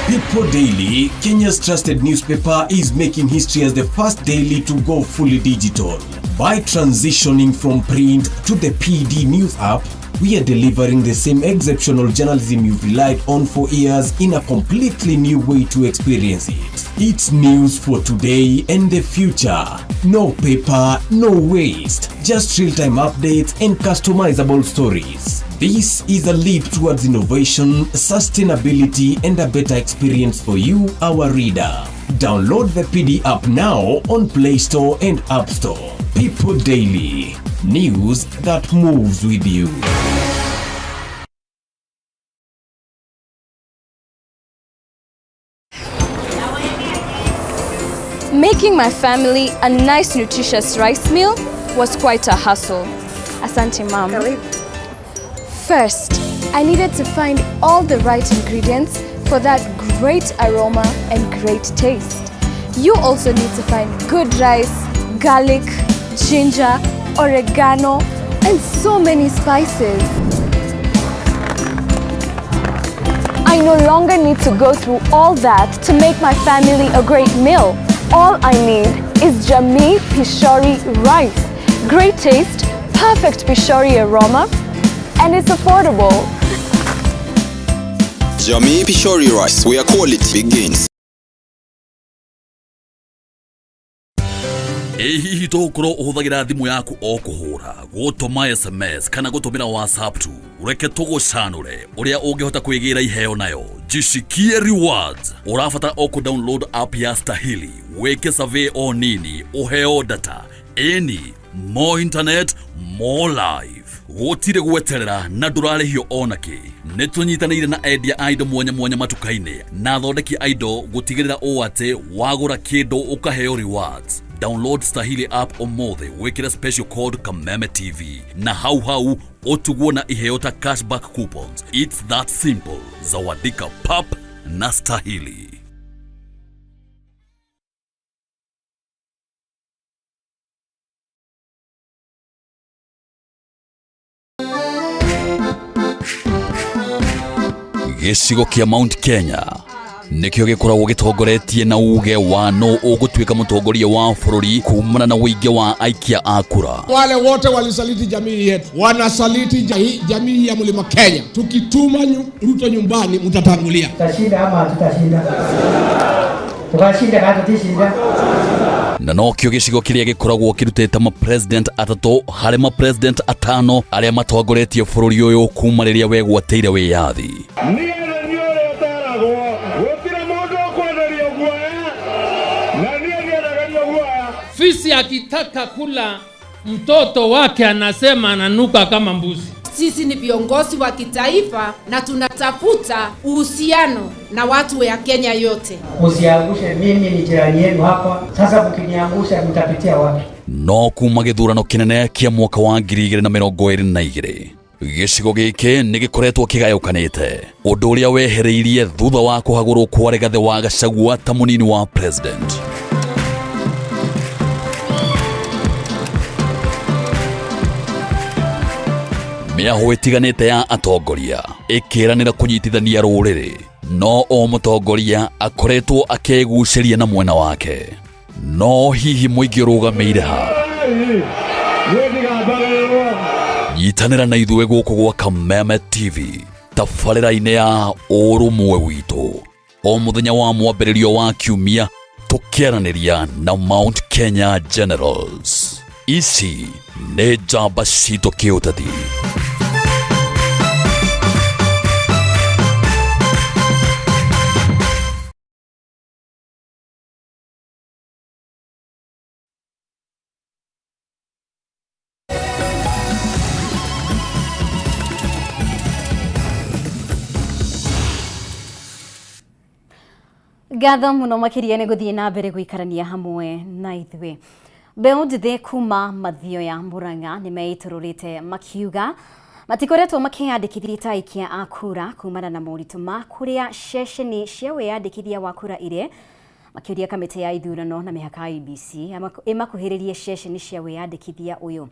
People Daily, Kenya's trusted newspaper, is making history as the first daily to go fully digital. By transitioning from print to the PD News app, we are delivering the same exceptional journalism you've relied on for years in a completely new way to experience it. It's news for today and the future. No paper, no waste. Just real-time updates and customizable stories. This is a leap towards innovation, sustainability, and a better experience for you, our reader. Download the PD app now on Play Store and App Store. People Daily, news that moves with you. Making my family a nice nutritious rice meal was quite a hustle. Asante, Mom. First, I needed to find all the right ingredients for that great aroma and great taste. You also need to find good rice, garlic, ginger, oregano, and so many spices. I no longer need to go through all that to make my family a great meal. All I need is Jamii Pishori rice. Great taste, perfect Pishori aroma, and it's affordable. Jamii Pishori rice, where quality begins. Ĩ hihi to ũkorwo ũhũthagĩra thimũ yaku o kũhũra, gũtũma SMS kana gũtũmĩra WhatsApp tu? Reke tũgũcanũre ũrĩa ũngĩhota kwĩgĩra iheo nayo. Jishikie rewards. Ũrabatara o kũ download app ya Stahili, wĩke survey o nini, ũheo data. Ĩni, more internet, more life. Gũtirĩ gweterera na ndũrarĩhio ona kĩ. Nĩ tũnyitanĩire na endia a indo mwanya mwanya matuka-inĩ na athondeki a indo gũtigĩrĩra ũũ atĩ wagũra kĩndũ ũkaheo rewards. Download Stahili app ũmũthĩ wĩkĩre special code Kameme TV na hau hau ũtugwo na iheo ta cashback coupons. It's that simple. Zawadika pap na Stahili. Gĩcigo kĩa Mount Kenya nĩkĩo gĩkoragwo gĩtongoretie na uge wa nũ ũgũtuĩka mũtongoria wa bũrũri kumana na ũingĩ wa aikia a kura. Wale wote walisaliti jamii yetu, wanasaliti jamii ya Mlima Kenya. Tukituma Ruto nyumbani, mtatangulia. Tutashinda ama hatutashinda? Tukashinda kana tutishinda? Na nokĩo gĩcigo kĩrĩa gĩkoragwo kĩrutĩte mapresident atatũ harĩ mapresident atano arĩa matongoretie bũrũri ũyũ kuma rĩrĩa wegwatĩire wĩyathi. Fisi akitaka kula mtoto wake anasema ananuka kama mbuzi. Sisi ni viongozi wa kitaifa na tunatafuta uhusiano na watu ya Kenya yote. Usiangushe, mimi ni jirani yenu hapa. Sasa mkiniangusha mtapitia wapi? No kuma gĩthurano kĩnene kĩa mwaka wa 2022 gĩcigo gĩkĩ nĩ gĩkoretwo kĩgayũkanĩte, ũndũ ũrĩa wehereirie thutha wa kũhagũrwo kwa Rigathĩ wa Gachagua ta mũnini wa president. Mĩahũ ĩtiganĩte ya atongoria ĩkĩranĩra kũnyitithania rũrĩrĩ, no o mũtongoria akoretwo akĩgucĩria na mwena wake. No hihi mũingĩ ũrũgamĩire ha? Nyitanĩra na ithuĩ gũkũ gwa Kameme TV tabarĩra-inĩ ya ũrũmwe witũ o mũthenya wa mwambĩrĩrio wa kiumia, tũkĩaranĩria na Mount Kenya Generals. Ici nĩ njamba citũ kĩũteti. Ngatho mũno makĩria nĩ gũthiĩ na mbere gũikarania hamwe na ithuĩ. Mbeũ njĩthĩ kuma Mathioya Murang'a nĩ meitũrũrĩte makiuga matikoretwo makĩyandĩkithia ta aikia a kura kumana na moritũ ma kũrĩa ceceni cia wĩyandĩkithia wa kura irĩ, makĩũria kamĩtĩ ya ithurano na mĩhaka IEBC ĩmakuhĩrĩrie ceceni cia wĩyandĩkithia ũyũ.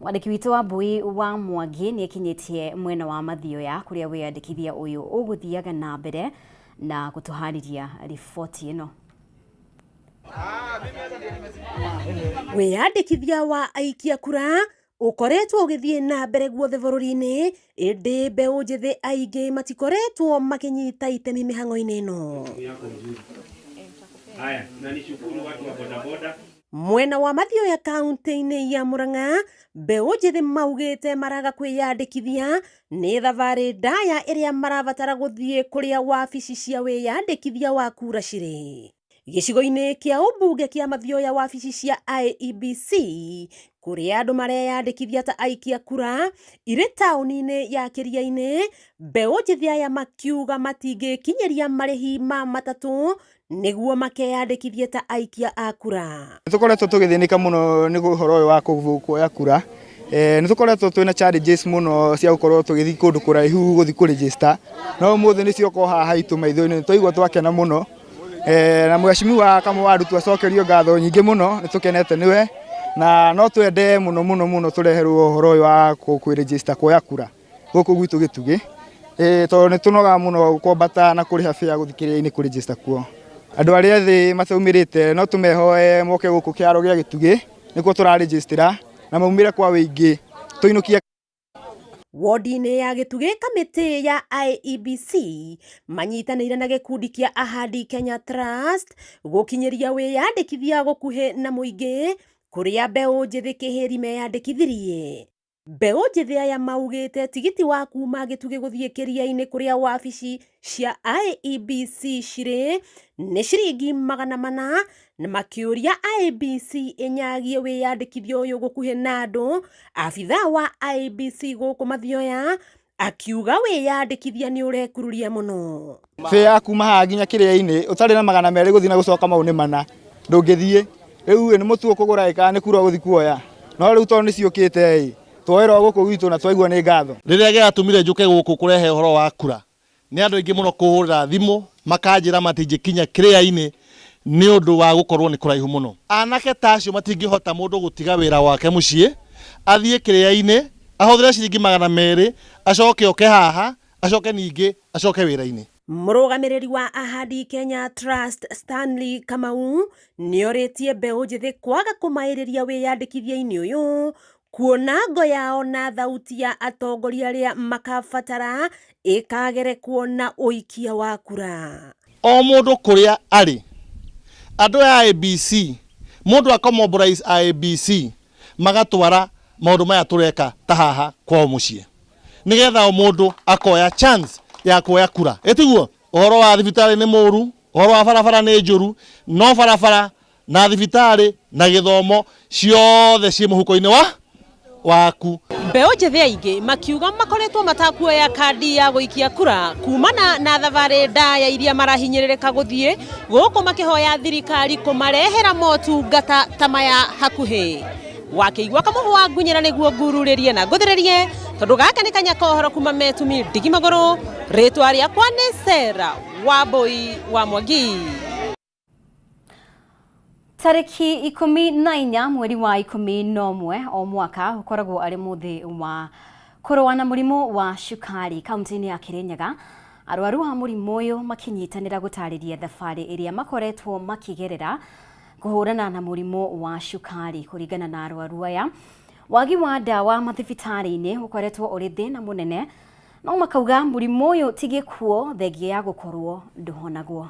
Mwandĩki witũ wa Mbui wa Mwangi nĩ akinyĩtie mwena wa Mathioya kũrĩa wĩyandĩkithia ũyũ ũgũthiaga na mbere na gũtũharĩria riboti ĩno. Wĩyandĩkithia wa aikia kura ũkoretwo ũgĩthiĩ na mbere guothe bũrũri-inĩ, ĩndĩ mbeũ njĩthĩ aingĩ matikoretwo makĩnyita itemi mĩhang'o-inĩ ĩno. Mwena wa Mathioya kaunti-inĩ ya Murang'a, mbeũ njĩthĩ maugĩte maraga kwĩyandĩkithia nĩ thabarĩ ndaya ĩrĩa marabatara gũthiĩ kũrĩa wabici cia wĩyandĩkithia wa kura cirĩ. Gĩcigo-inĩ kĩa ũmbunge kĩa Mathioya wabici cia IEBC kũrĩa andũ mareyandĩkithia ta aikia kura irĩ taũni-inĩ ya Kĩria-inĩ, mbeũ njĩthĩ aya makiuga matingĩkinyĩria marĩhi ma matatũ nĩguo makeyandĩkithie ta aikia a kura. Nĩ tũkoretwo tũgĩthĩnĩka mũno nĩ ũhoro ũyũ wa kuoya kura. Nĩ tũkoretwo twĩna challenges mũno cia gũkorwo tũgĩthiĩ kũndũ kũraihu gũthiĩ kũ register, no ũmũthĩ nĩ cioka o haha haitũ maitho-inĩ, nĩ twaigua twakena mũno. Na mheshimiwa Kamau wa Arutwo acokerio ngatho nyingĩ mũno, nĩ tũkenete nĩwe, na no twende mũno mũno mũno tũreherwo ũhoro ũyũ wa kwĩ register kuoya kura gũkũ gwitũ Gĩtugĩ, tondũ nĩ tũnogaga mũno kwambata na kũrĩha fare gũthiĩ kĩrĩa-inĩ kũ register kuo. Andũ arĩa ethĩ mataumĩrĩte no tũmehoe moke gũkũ kĩharo gĩa Gĩtugĩ nĩkuo tũrarĩnjĩstĩra na maumĩre kwa wĩingĩ tũinũkie. Wodi-inĩ ya Gĩtugĩ kamĩtĩ ya IEBC manyitanĩire na gĩkundi kĩa Ahadi Kenya Trust gũkinyĩria wĩyandĩkithia gũkuhĩ na mũingĩ Kũrĩa mbeũ njĩthĩ Kĩhĩri meyandĩkithirie. Mbeũ njĩthĩ aya maugĩte tigiti wa kuma Gĩtugĩ gũthiĩ Kĩria-inĩ kũrĩa wabici cia IEBC cirĩ nĩ ciringi 400 na makĩũria IEBC ĩnyagie wĩyandĩkithia ũyũ gũkuhĩ na andũ. Abithaa wa IEBC gũkũ Mathioya akiuga wĩyandĩkithia nĩ ũrekururia mũno. Bĩa ya kuma haha nginya kĩrĩa-inĩ ũtarĩ na 200 gũthiĩ na gũcoka mau nĩ mana ndũngĩthiĩ. Rĩu ĩ nĩ mũtu ũkũgũra ĩ kana nĩ kura ũgũthiĩ kuoya. No rĩu tondũ nĩ ciũkĩte ĩ twoerwo gũkũ gwitũ na twaigua nĩ ngatho. Rĩrĩa gĩratũmire njũke gũkũ kũrehe ũhoro wa kura nĩ andũ aingĩ mũno kũhũrĩra thimũ makanjĩra matingĩkinya kĩrĩa-inĩ nĩ ũndũ wa gũkorwo nĩ kũraihu mũno. Anake ta acio matingĩhota mũndũ gũtiga wĩra wake mũciĩ athiĩ kĩrĩa-inĩ ahũthĩre ciringi 200 acoke oke haha acoke ningĩ acoke wĩra-inĩ. Mũrũgamĩrĩri wa Ahadi Kenya Trust Stanley Kamau nĩorĩtie mbeũ njĩthĩ kwaga kũmaĩrĩria wĩyandĩkithia-inĩ ũyũ kuona ngo yao na thauti ya atongoria arĩa makabatara ĩkagerekwo na ũikia wa kura. O mũndũ kũrĩa arĩ, andũ aya a IEBC, mũndũ aka mobilize IEBC magatwara maũndũ maya tũreka ta haha kwao mũciĩ nĩgetha o mũndũ akoya chance ya kuoya kura. Ĩtiguo? Ũhoro wa thibitarĩ nĩ mũru, ũhoro wa barabara nĩ njũru, no barabara na thibitarĩ na gĩthomo ciothe ciĩ mũhuko-inĩ wa waku. Mbeũ njĩthĩ aingĩ makiuga makoretwo matakuoya kandi ya gũikia kura kumana na thabarĩ ndaya iria marahinyĩrĩrĩka gũthiĩ gũkũ makĩhoya thirikari kũmarehera motungata ta maya hakuhĩ. Wakĩigua kamũhwa ngunyĩra nĩguo ngururĩrie na ngũthĩrĩrie tondũ gaka nĩ kanya ka ũhoro kuma Metumi ndigi magũrũ. Rĩtwa rĩakwa nĩ Sarah Wambui wa Mwangi. Tarĩki 14 mweri wa 11 o mwaka ũkoragwo arĩ mũthĩ wa kũrũa na mũrimũ wa cukari kaunti-inĩ ya Kirinyaga. Arwaru a mũrimũ ũyũ makĩnyitanĩra gũtarĩria thabarĩ ĩrĩa makoretwo makĩgerera kũhũrana na mũrimũ wa cukari. Kũringana na arwaru aya, wagi wa ndawa mathibitarĩ-inĩ ũkoretwo ũrĩ thĩna mũnene, no makauga mũrimũ ũyũ ti gĩkuũ thengia ya gũkorwo ndũhonagwo.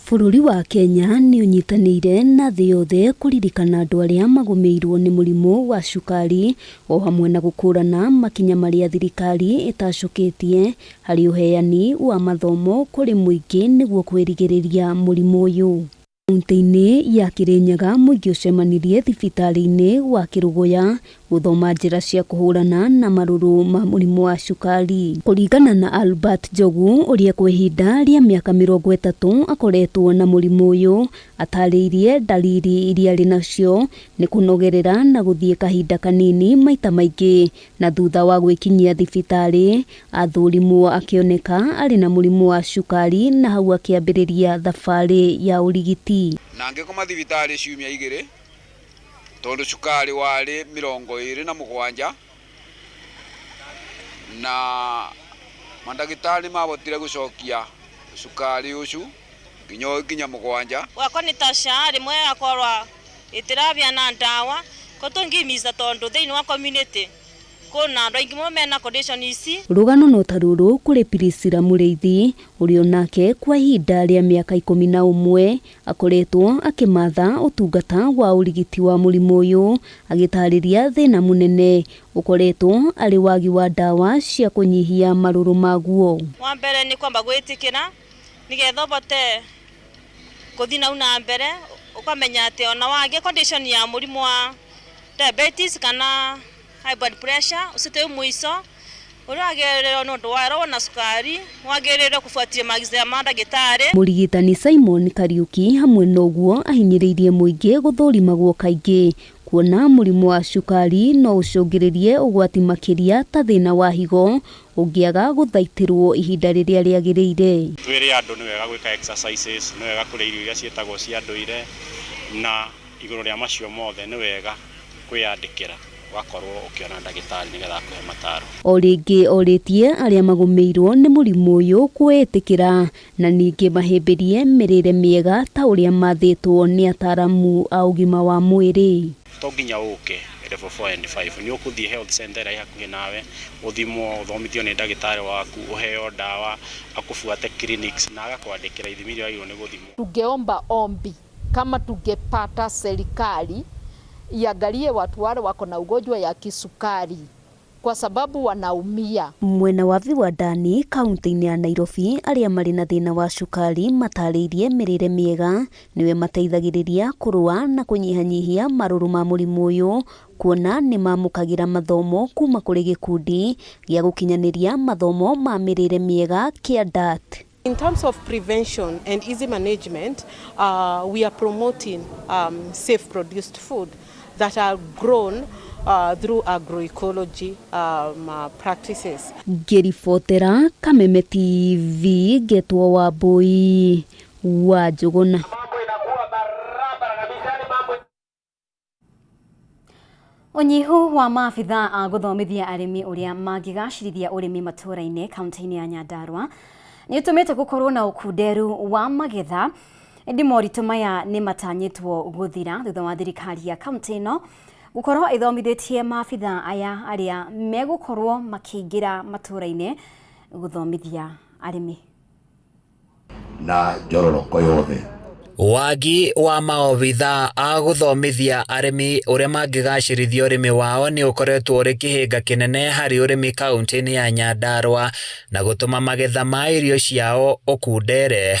Bũrũri wa Kenya nĩ ũnyitanĩire na thĩ yothe kũririkana andũ arĩa magũmĩirwo nĩ mũrimũ wa cukari o hamwe na gũkũrana makinya marĩa thirikari ĩtacũkĩtie harĩ ũheani wa mathomo kũrĩ mũingĩ nĩguo kwĩrigĩrĩria mũrimũ ũyũ. Kaunti-inĩ ya Kirinyaga mũingĩ ũcemanirie thibitarĩ-inĩ wa Kĩrũgũya gũthoma njĩra cia kũhũrana na marũrũ ma mũrimũ wa cukari. Kũringana na Albert Njogu ũrĩa kwa ihinda rĩa mĩaka 30 akoretwo na mũrimũ ũyũ, atarĩirie dalili iria arĩ nacio nĩ kũnogerera na gũthiĩ kahinda kanini maita maingĩ, na thutha wa gwĩkinyia thibitarĩ athũrimwo akĩoneka arĩ na mũrimũ wa cukari na hau akĩambĩrĩria thabarĩ ya ũrigiti. Na ngĩkoma thibitarĩ ciumia 2 tondũ cukari warĩ 27 na mandagĩtarĩ mabotire gũcokia cukari ũcio nginya 7. Wakwa nĩ ta rĩmwe akorwa ĩtĩrabia na ndawa ko tũngĩmisa tondũ thĩinĩ wa community kuna andũ aingĩ mũno mena condition ici. Rũgano no ta rũrũ kũrĩ Priscilla Mũrĩithi ũrĩa onake kwa ihinda rĩa mĩaka 11 akoretwo akĩmatha ũtungata wa ũrigiti wa mũrimũ ũyũ, agĩtarĩria thĩna mũnene ũkoretwo arĩ wagi wa ndawa cia kũnyihia marũrũ maguo. Wa mbere nĩ kwamba gwĩtĩkĩra nĩgetha ũbote gũthiĩ nau na mbere ũkamenya atĩ ona wagĩa condition ya mũrimũ wa diabetes kana high blood pressure usite mwiso ũragĩrĩrwo nĩ ũndũ wa roho na cukari wagĩrĩirwo kũbuatia maagizo ya mandagĩtarĩ. Mũrigitani Simon Kariuki hamwe na ũguo ahinyĩrĩirie mũingĩ gũthũrimagwo kaingĩ kuona mũrimũ wa cukari no ũcũngĩrĩrie ũgwati makĩria ta thĩna wa higo ũngĩaga gũthaitĩrwo ihinda rĩrĩa rĩagĩrĩire. Twĩre andũ nĩ wega gwĩka exercises, nĩ wega kũrĩa irio iria ciĩtagwo cia ndũire, na igũrũ rĩa macio mothe nĩ wega kwĩyandĩkĩra wakorwo ũkĩona ndagĩtarĩ nĩgetha akũhe mataro. O rĩngĩ orĩtie arĩa magũmĩirwo nĩ mũrimũ ũyũ kwĩĩtĩkĩra na ningĩ mahĩmbĩrie mĩrĩre mĩega ta ũrĩa mathĩtwo nĩ ataramu a ũgima wa mwĩrĩ. To nginya ũke level 4 and 5 nĩ ũkũthiĩ health center ĩrĩa ĩ hakuhĩ nawe ũthimwo, ũthomithio nĩ ndagĩtarĩ waku, ũheo ndawa, akũbuate clinics na agakwandĩkĩra ithimi iria wagĩrĩirwo nĩ gũthimwo. Tungeomba ombi Kama tungepata serikali iangalie watu wale wako na ugonjwa ya kisukari kwa sababu wanaumia. Mwena wa Viwandani kaunti-inĩ ya Nairobi arĩa marĩ na thĩna wa cukari matarĩirie mĩrĩre mĩega nĩwe mateithagĩrĩria kũrũa na kũnyihanyihia marũrũ ma mũrimũ ũyũ kuona nĩ mamũkagĩra mathomo kuma kũrĩ gĩkundi gĩa gũkinyanĩria mathomo ma mĩrĩre mĩega kĩa DART. In terms of prevention and easy management, we are promoting safe produced food that are grown through agroecology practices. Ngĩribotera Kameme TV ngetwo Wambui wa Njũgũna. Ũnyihu wa maabithaa a gũthomithia arĩmi ũrĩa mangĩgacĩrithia ũrĩmi matũũra-inĩ kaunti-inĩ ya Nyandarua nĩ ũtũmĩte gũkorwo na ũkunderu wa magetha, ĩndĩ moritũ maya nĩ matanyĩtwo gũthira thutha wa thirikari ya kaunti ĩno gũkorwo ĩthomithĩtie maabithaa aya arĩa megũkorwo makĩingĩra matũũra-inĩ gũthomithia arĩmi. Na njororoko yothe. Wagi wa maobithaa a gũthomithia arĩmi ũrĩa mangĩgacĩrithia ũrĩmi wao nĩ ũkoretwo ũrĩ kĩhĩnga kĩnene harĩ ũrĩmi kaunti-inĩ ya Nyandarua na gũtũma magetha ma irio ciao ũkundere.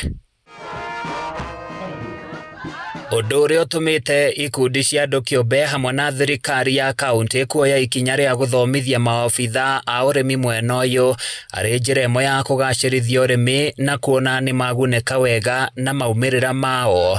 Ũndũ ũrĩa ũtũmĩte ikundi cia andũ kĩũmbe hamwe na thirikari ya kaunti kuoya ikinya rĩa gũthomithia maobithaa a ũrĩmi mwena ũyũ arĩ njĩra ĩmwe ya kũgacĩrithia ũrĩmi na kuona nĩ magunĩka wega na maumĩrĩra mao.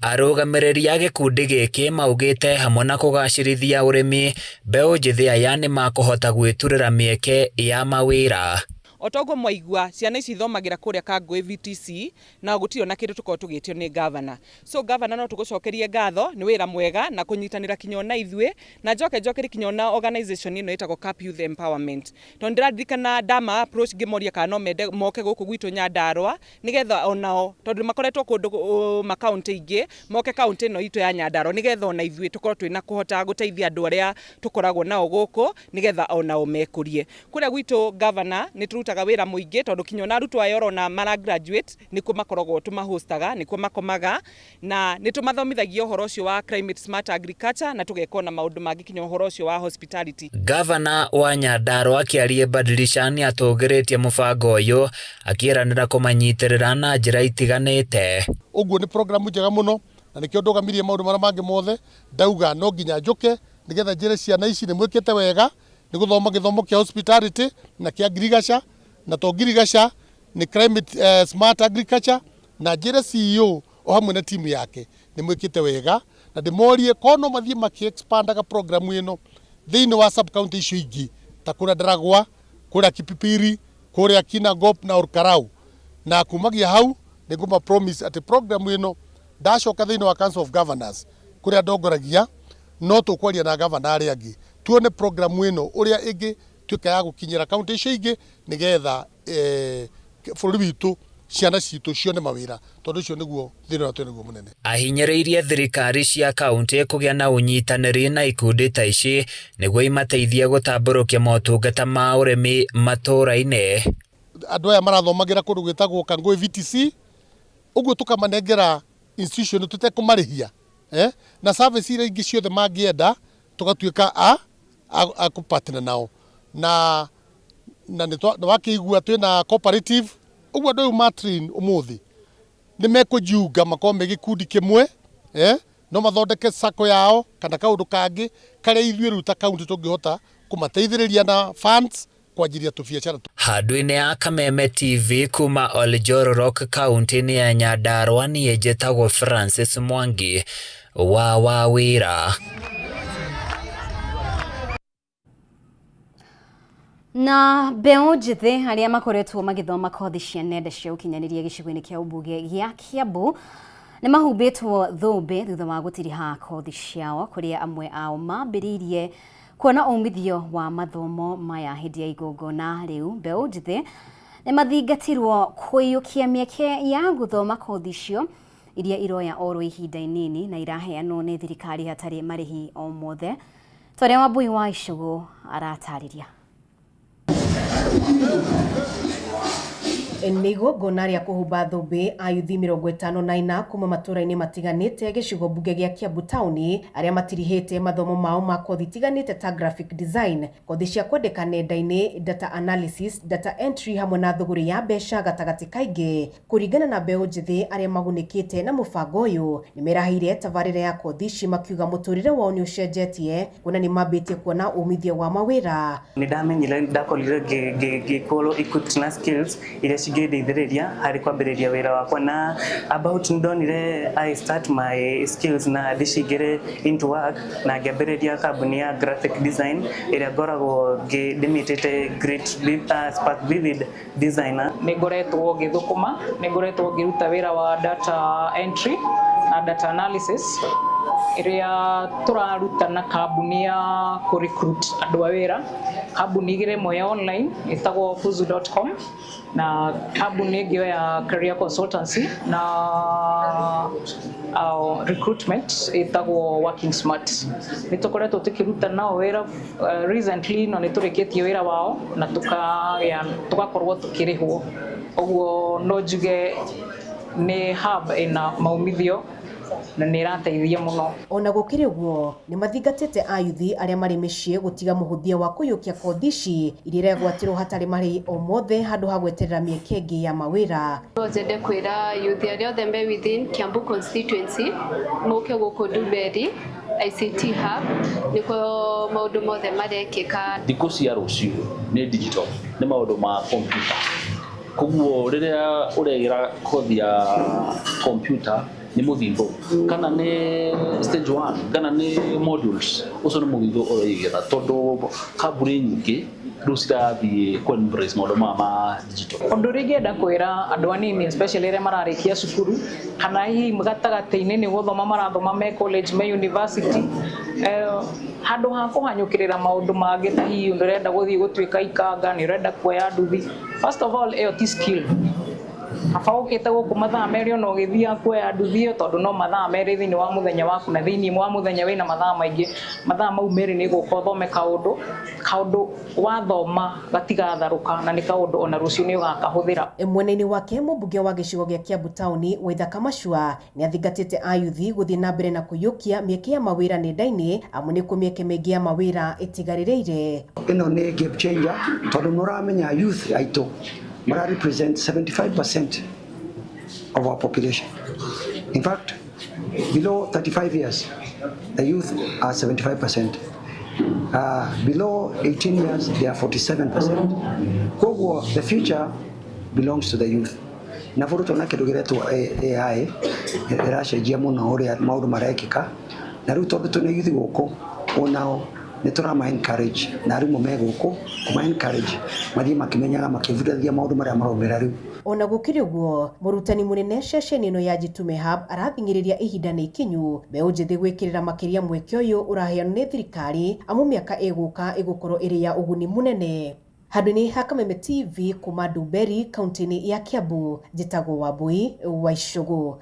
Arũgamĩrĩri a gĩkundi gĩkĩ maugĩte hamwe na kũgacĩrithia ũrĩmi, mbeũ njĩthĩ aya nĩ makũhota gwĩturĩra mĩeke ya mawĩra. O toguo mwaigua ciana ici ithomagira kuria Kangũĩ VTC na gũtirĩ ona kĩndũ tũkoragwo tũgĩtio nĩ gavana. So gavana no tũgũcokerie ngatho nĩ wĩra mwega na kũnyitanĩra kinya ona ithuĩ, na njoke njokerie kinya ona organization ĩno ĩtagwo CAP Youth Empowerment, tondũ ndĩraririkana ndama approach ngĩmoria kana no mende moke gũkũ gwitũ Nyandarua nĩgetha onao, tondũ makoretwo kũndũ makaunti ingĩ, moke kaunti ĩno itũ ya Nyandarua nĩgetha ona ithuĩ tũkorwo twĩna kũhota gũteithia andũ arĩa tũkoragwo nao gũkũ nĩgetha onao mekũrie. Kũrĩa gwitũ gavana nĩ tũrutaga wĩra mũingĩ tondũ kinya ona arutwo aya ũrona mara graduate nĩkuo makoragwo tũmahostaga, nĩkuo makomaga, na nĩ tũmathomithagia ũhoro ũcio wa climate smart agriculture na tũgeka ona maũndũ mangĩ kinya ũhoro ũcio wa hospitality. Gavana wa Nyandarua Kĩarie Badilisha nĩ atũgĩrĩtie mũbango ũyũ akĩĩranĩra kũmanyitĩrĩra na njĩra itiganĩte. Ũguo nĩ programu njega mũno na nĩkĩo ndũgamirie maũndũ marĩa mangĩ mothe, ndauga no nginya njũke nĩgetha njĩre ciana ici nĩ mwĩkĩte wega nĩ gũthoma gĩthomo kĩa hospitality na kĩa ngirigaca, na to ngirigaca nĩ climate smart agriculture, na njĩre CEO o hamwe na timu yake nĩ mwĩkĩte wega, na ndĩmorie korwo no mathiĩ makĩ-expandaga programu ĩno thĩinĩ wa sub county icio ingĩ ta kũrĩa Ndaragwa, kũrĩa Kipipiri, kũrĩa Kinangop na Olkalou, na kumagia hau nĩ ngũma promise atĩ programu ĩno ndacoka thĩinĩ wa Council of Governors kũrĩa ndongoragia no tũkwaria na gavana arĩa angĩ tuone programu ĩno ũrĩa ĩngĩtuĩka ya gũkinyĩra kaunti icio ingĩ nĩgetha bũrũri witũ ciana citũ cione mawĩra, tondũ ũcio nĩguo thĩna ũrĩa twĩ naguo mũnene. Ahinyĩrĩirie thirikari cia kaunti kũgĩa na ũnyitanĩri na ikundi ta ici nĩguo imateithie gũtambũrũkia motungata ma ũrĩmi matũũra-inĩ. Andũ aya marathomagĩra kũndũ gwĩtagwo Kangũĩ VTC, ũguo tũkamanengera institution tũtekũmarĩhia, na service iria ingĩ ciothe mangĩenda tũgatuĩka a kũpartner nao, na nĩ wakĩigua twĩna cooperative, ũguo andũ rĩu ma train ũmũthĩ nĩ mekũjiunga makorwo me gĩkundi kĩmwe, no mathondeke sacco yao kana kaũndũ kangĩ karĩa ithuĩ rĩu ta kaunti tũngĩhota kũmateithĩrĩria na funds kwanjiria tũbiacara. Handũ-inĩ ya Kameme TV kuma Oljororok kaunti-inĩ ya Nyandarua, niĩ njĩtagwo Francis Mwangi wa Wawĩra. Na mbeũ njĩthĩ arĩa makoretwo magĩthoma kothi cia nenda cia ũkinyanĩria gĩcigo-inĩ kĩa ũmbunge gĩa Kiambu nĩ mahumbĩtwo thũmbĩ thutha wa gũtiriha kothi ciao, kũrĩa amwe ao mambĩrĩirie kuona umithio wa mathomo maya hĩndĩ ya igongona rĩu. Mbeũ njĩthĩ nĩ mathingatirwo kũiyũkia mĩeke ya gũthoma kothi icio iria iroya oro ihinda inini na iraheanwo nĩ thirikari hatarĩ marĩhi o mothe. Torĩa Wambui wa Icũgũ aratarĩria. Nĩ igongona rĩa kũhumba thũmbĩ ayuthi 54 kuma matũra-inĩ matiganĩte gĩcigo mbunge gĩa Kiambu taũni arĩa matirihĩte mathomo mao ma kothi itiganĩte ta graphic design, kothi cia kwandĩka nenda-inĩ, data analysis, data entry hamwe na thũgũrĩ ya mbeca gatagatĩ kaingĩ. Kũringana na mbeũ njĩthĩ arĩa magunĩkĩte na mũbango ũyũ nĩmerahĩire tabarĩra ya kothi ici makiuga mũtũrĩre wao nĩ ũcenjetie kuona nĩmambĩtie kuona umithio wa mawĩra. Nĩ ndamenyire ndakorire ngĩkorwo equipped na skills iria cingĩndeithĩrĩria harĩ kwambĩrĩria wĩra wakwa na about ndonire I start my skills na ndĩcingĩre into work na ngĩambĩrĩria kambuni ya graphic design ĩrĩa ngoragwo ndĩmĩtĩte Great Spark Vivid Designer. Nĩ ngoretwo ngĩthũkũma, nĩ ngoretwo ngĩruta wĩra wa data entry na data analysis ĩrĩa tũraruta na kambuni ya kũ recruit andũ a wĩra, kambuni igĩrĩ, ĩmwe ya online ĩtagwo fuzu.com na kambuni ĩngĩ ya career consultancy na recruitment ĩtagwo Working Smart. Nĩ tũkoretwo tũkĩruta nao wĩra recently no nĩ tũrĩkĩtie wĩra wao na tũkagĩa tũgakorwo tũkĩrĩhwo, ũguo no njuge nĩ hub ĩna maumithio na nĩ ĩrateithia mũno. Ona gũkĩrĩ ũguo nĩmathingatĩte ayuthi arĩa marĩ mĩciĩ gũtiga mũhũthia wa kũiyũkia kothi ici iria iregwatĩrwo hatarĩ marĩhi o mothe handũ ha gweterera mĩeke ĩngĩ ya mawĩra. No nyende kwĩra youth arĩa othe me within Kiambu constituency moke gũkũ Ndumberi ICT hub nĩkuo maũndũ mothe marekĩka. Thikũ cia rũciũ nĩ digital, nĩ maũndũ ma computer, koguo rĩrĩa ũregĩra kothi ya computer nĩ mũthithũ, kana nĩ stage 1 kana nĩ modules, ũcio nĩ mũthithũ ũroigĩra tondũ kambuni nyingĩ rĩu cirathiĩ kũ embrace maũndũ maya ma digital. Ũndũ ũrĩa ingĩenda kwĩra andũ anini especially arĩa mararĩkia cukuru kana hihi gatagatĩ-inĩ nĩ gũthoma marathoma me college me university, handũ ha kũhanyũkĩrĩra maũndũ mangĩ ta hihi nĩ ũrenda gũthiĩ gũtuĩka ikanga, nĩ ũrenda kuoya nduthi, first of all ĩyo ti skill. Kaba ũkĩte gũkũ mathaa 2 ona ũgĩthiaga kuoya nduthi ĩyo, tondũ no mathaa 2 thĩinĩ wa mũthenya waku, na thĩinĩ wa mũthenya wĩna mathaa maingĩ, mathaa mau 2 nĩ gũka ũthome kaũndũ, kaũndũ wathoma gatigatharũka na nĩ kaũndũ ona rũciũ nĩ ũgakahũthĩra. Mwena-inĩ wake mũmbunge wa gĩcigo gĩa Kiambu taũni Waithaka Macua nĩ athingatĩte ayuthi gũthiĩ na mbere na kũiyũkia mĩeke ya mawĩra nenda-inĩ amu nĩkuo mĩeke mĩingĩ ya mawĩra ĩtigarĩrĩire. Ĩno nĩ game changer tondũ nĩ ũramenya youth aitũ mara represent 75% of our population. In fact, below 35 years, the youth are 75%. Below 18 years, they are 47%. Koguo, the future belongs to the youth. Na bũrũ tona kĩndũ gĩretwo AI ĩracenjia mũno ũrĩa maũndũ marekĩka, na rĩu tondũ twĩna youth gũkũ onao nĩ tũrama encourage na arimũ me gũkũ kũma encourage mathiĩ makĩmenyaga makĩbundithagia maũndũ marĩa maraumĩra rĩu. Ona gũkĩrĩ ũguo, mũrutani mũnene ceceni ĩno ya Jitume Hub arathing'ĩrĩria ihinda nĩ ikinyu mbeũ njĩthĩ gwĩkĩrĩra makĩria mweke ũyũ ũraheanwo nĩ thirikari amu mĩaka ĩgũka ĩgũkorwo ĩrĩ ya ũguni mũnene. Handũ-inĩ ha Kameme TV kuma Ndumberi kaunti-inĩ ya Kiambu, njĩtagwo Wambui wa Icũgũ.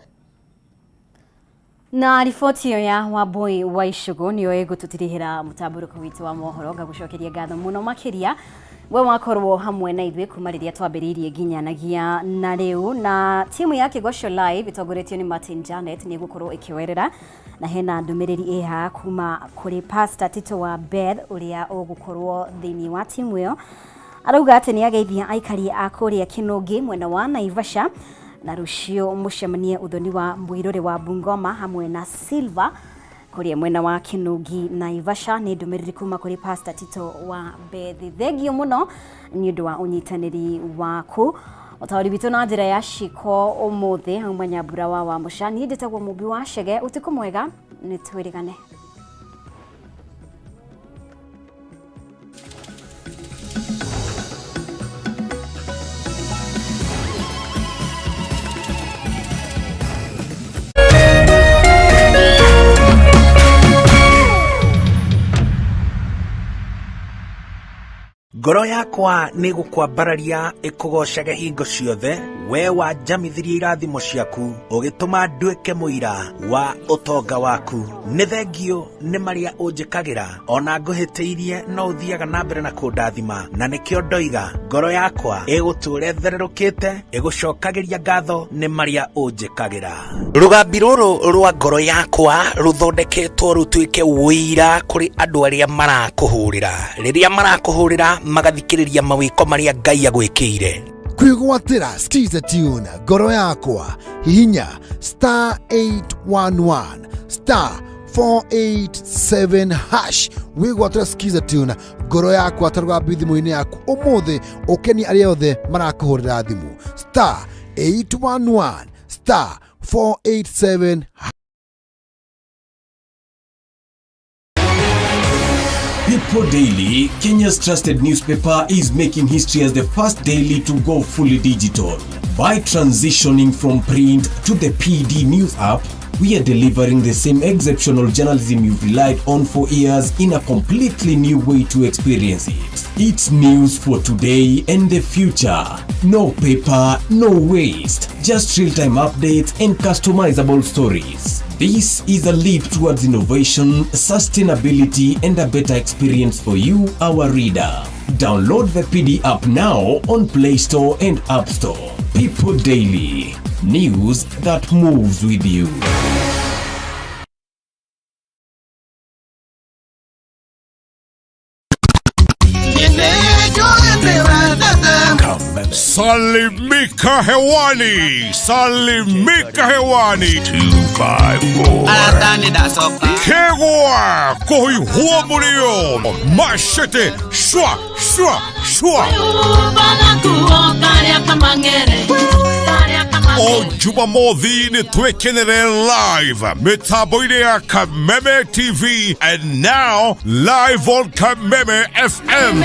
Na riboti ĩyo ya Wambui wa Icũgũ nĩyo ĩgũtũtirihĩra mũtambũrũko witũ wa mohoro. Ngagũcokeria ngatho mũno makĩria we wakorwo hamwe na ithuĩ kuma rĩrĩa twambĩrĩirie nginyanagia na rĩu. Na timu ya Kĩgoco Live ĩtongoretio nĩ Martin Janet nĩ ĩgũkorwo ĩkĩoerera, na hena ndũmĩrĩri ĩha kuma kũrĩ Pastor Tito wa Beth ũrĩa ũgũkorwo thĩinĩ wa timu ĩyo. Arauga atĩ nĩ ageithia aikari a kũrĩa Kĩnũngĩ mwena wa Naivasha, na rũciũ mũcemanie ũthoni wa Mwirũrĩ wa Bungoma hamwe na Silver kũrĩa mwena wa Kĩnũngi Naivasha. Nĩ ndũmĩrĩri kuma kũrĩ Pastor Tito wa Beth. Thengio mũno nĩ ũndũ wa ũnyitanĩri waku. Ũtaũri witũ na njĩra ya ciko ũmũthĩ auma Nyambura wa Wamũca. Niĩ njĩtagwo Mũmbi wa Chege. Ũtukũ mwega, nĩ twĩrĩgane. Ngoro yakwa nĩ gũkwambararia ĩkũgocage hingo ciothe. We wanjamithirie irathimo ciaku, ũgĩtũma nduĩke mũira wa ũtonga waku. Nĩ thengio nĩ marĩa ũnjĩkagĩra, ona ngũhĩtĩirie no ũthiaga na mbere na kũndathima, na nĩkĩo ndoiga ngoro yakwa ĩgũtũũra ĩthererũkĩte, ĩgũcokagĩria ngatho nĩ marĩa ũnjĩkagĩra. Rũgambi rũrũ rwa ngoro yakwa rũthondeketwo rũtuĩke ũira kũrĩ andũ arĩa marakũhũrĩra, rĩrĩa marakũhũrĩra magathikĩrĩria mawĩko marĩa Ngai agwĩkĩire. Kwĩgwatĩra Skiza Tune ngoro yakwa, hihinya star 811 star 487 hash wĩgwatĩra Skiza Tune ngoro yakwa ta rũgambi thimũ-inĩ yaku ũmũthĩ, ũkenie arĩa othe marakũhũrĩra thimũ, star 811 star 487. People Daily, Kenya's trusted newspaper, is making history as the first daily to go fully digital. By transitioning from print to the PD News app, we are delivering the same exceptional journalism you've relied on for years in a completely new way to experience it. It's news for today and the future. No paper, no waste, just real time updates and customizable stories. This is a leap towards innovation, sustainability, and a better experience for you, our reader. Download the PD app now on Play Store and App Store. People Daily, news that moves with you. Salimika hewani, salimika hewani. 254. Kegwa kohi huo mashete shwa shwa shwa. O Jumamothi nĩ twĩkenere live mĩtambo-inĩ ya Kameme TV and now live on Kameme FM.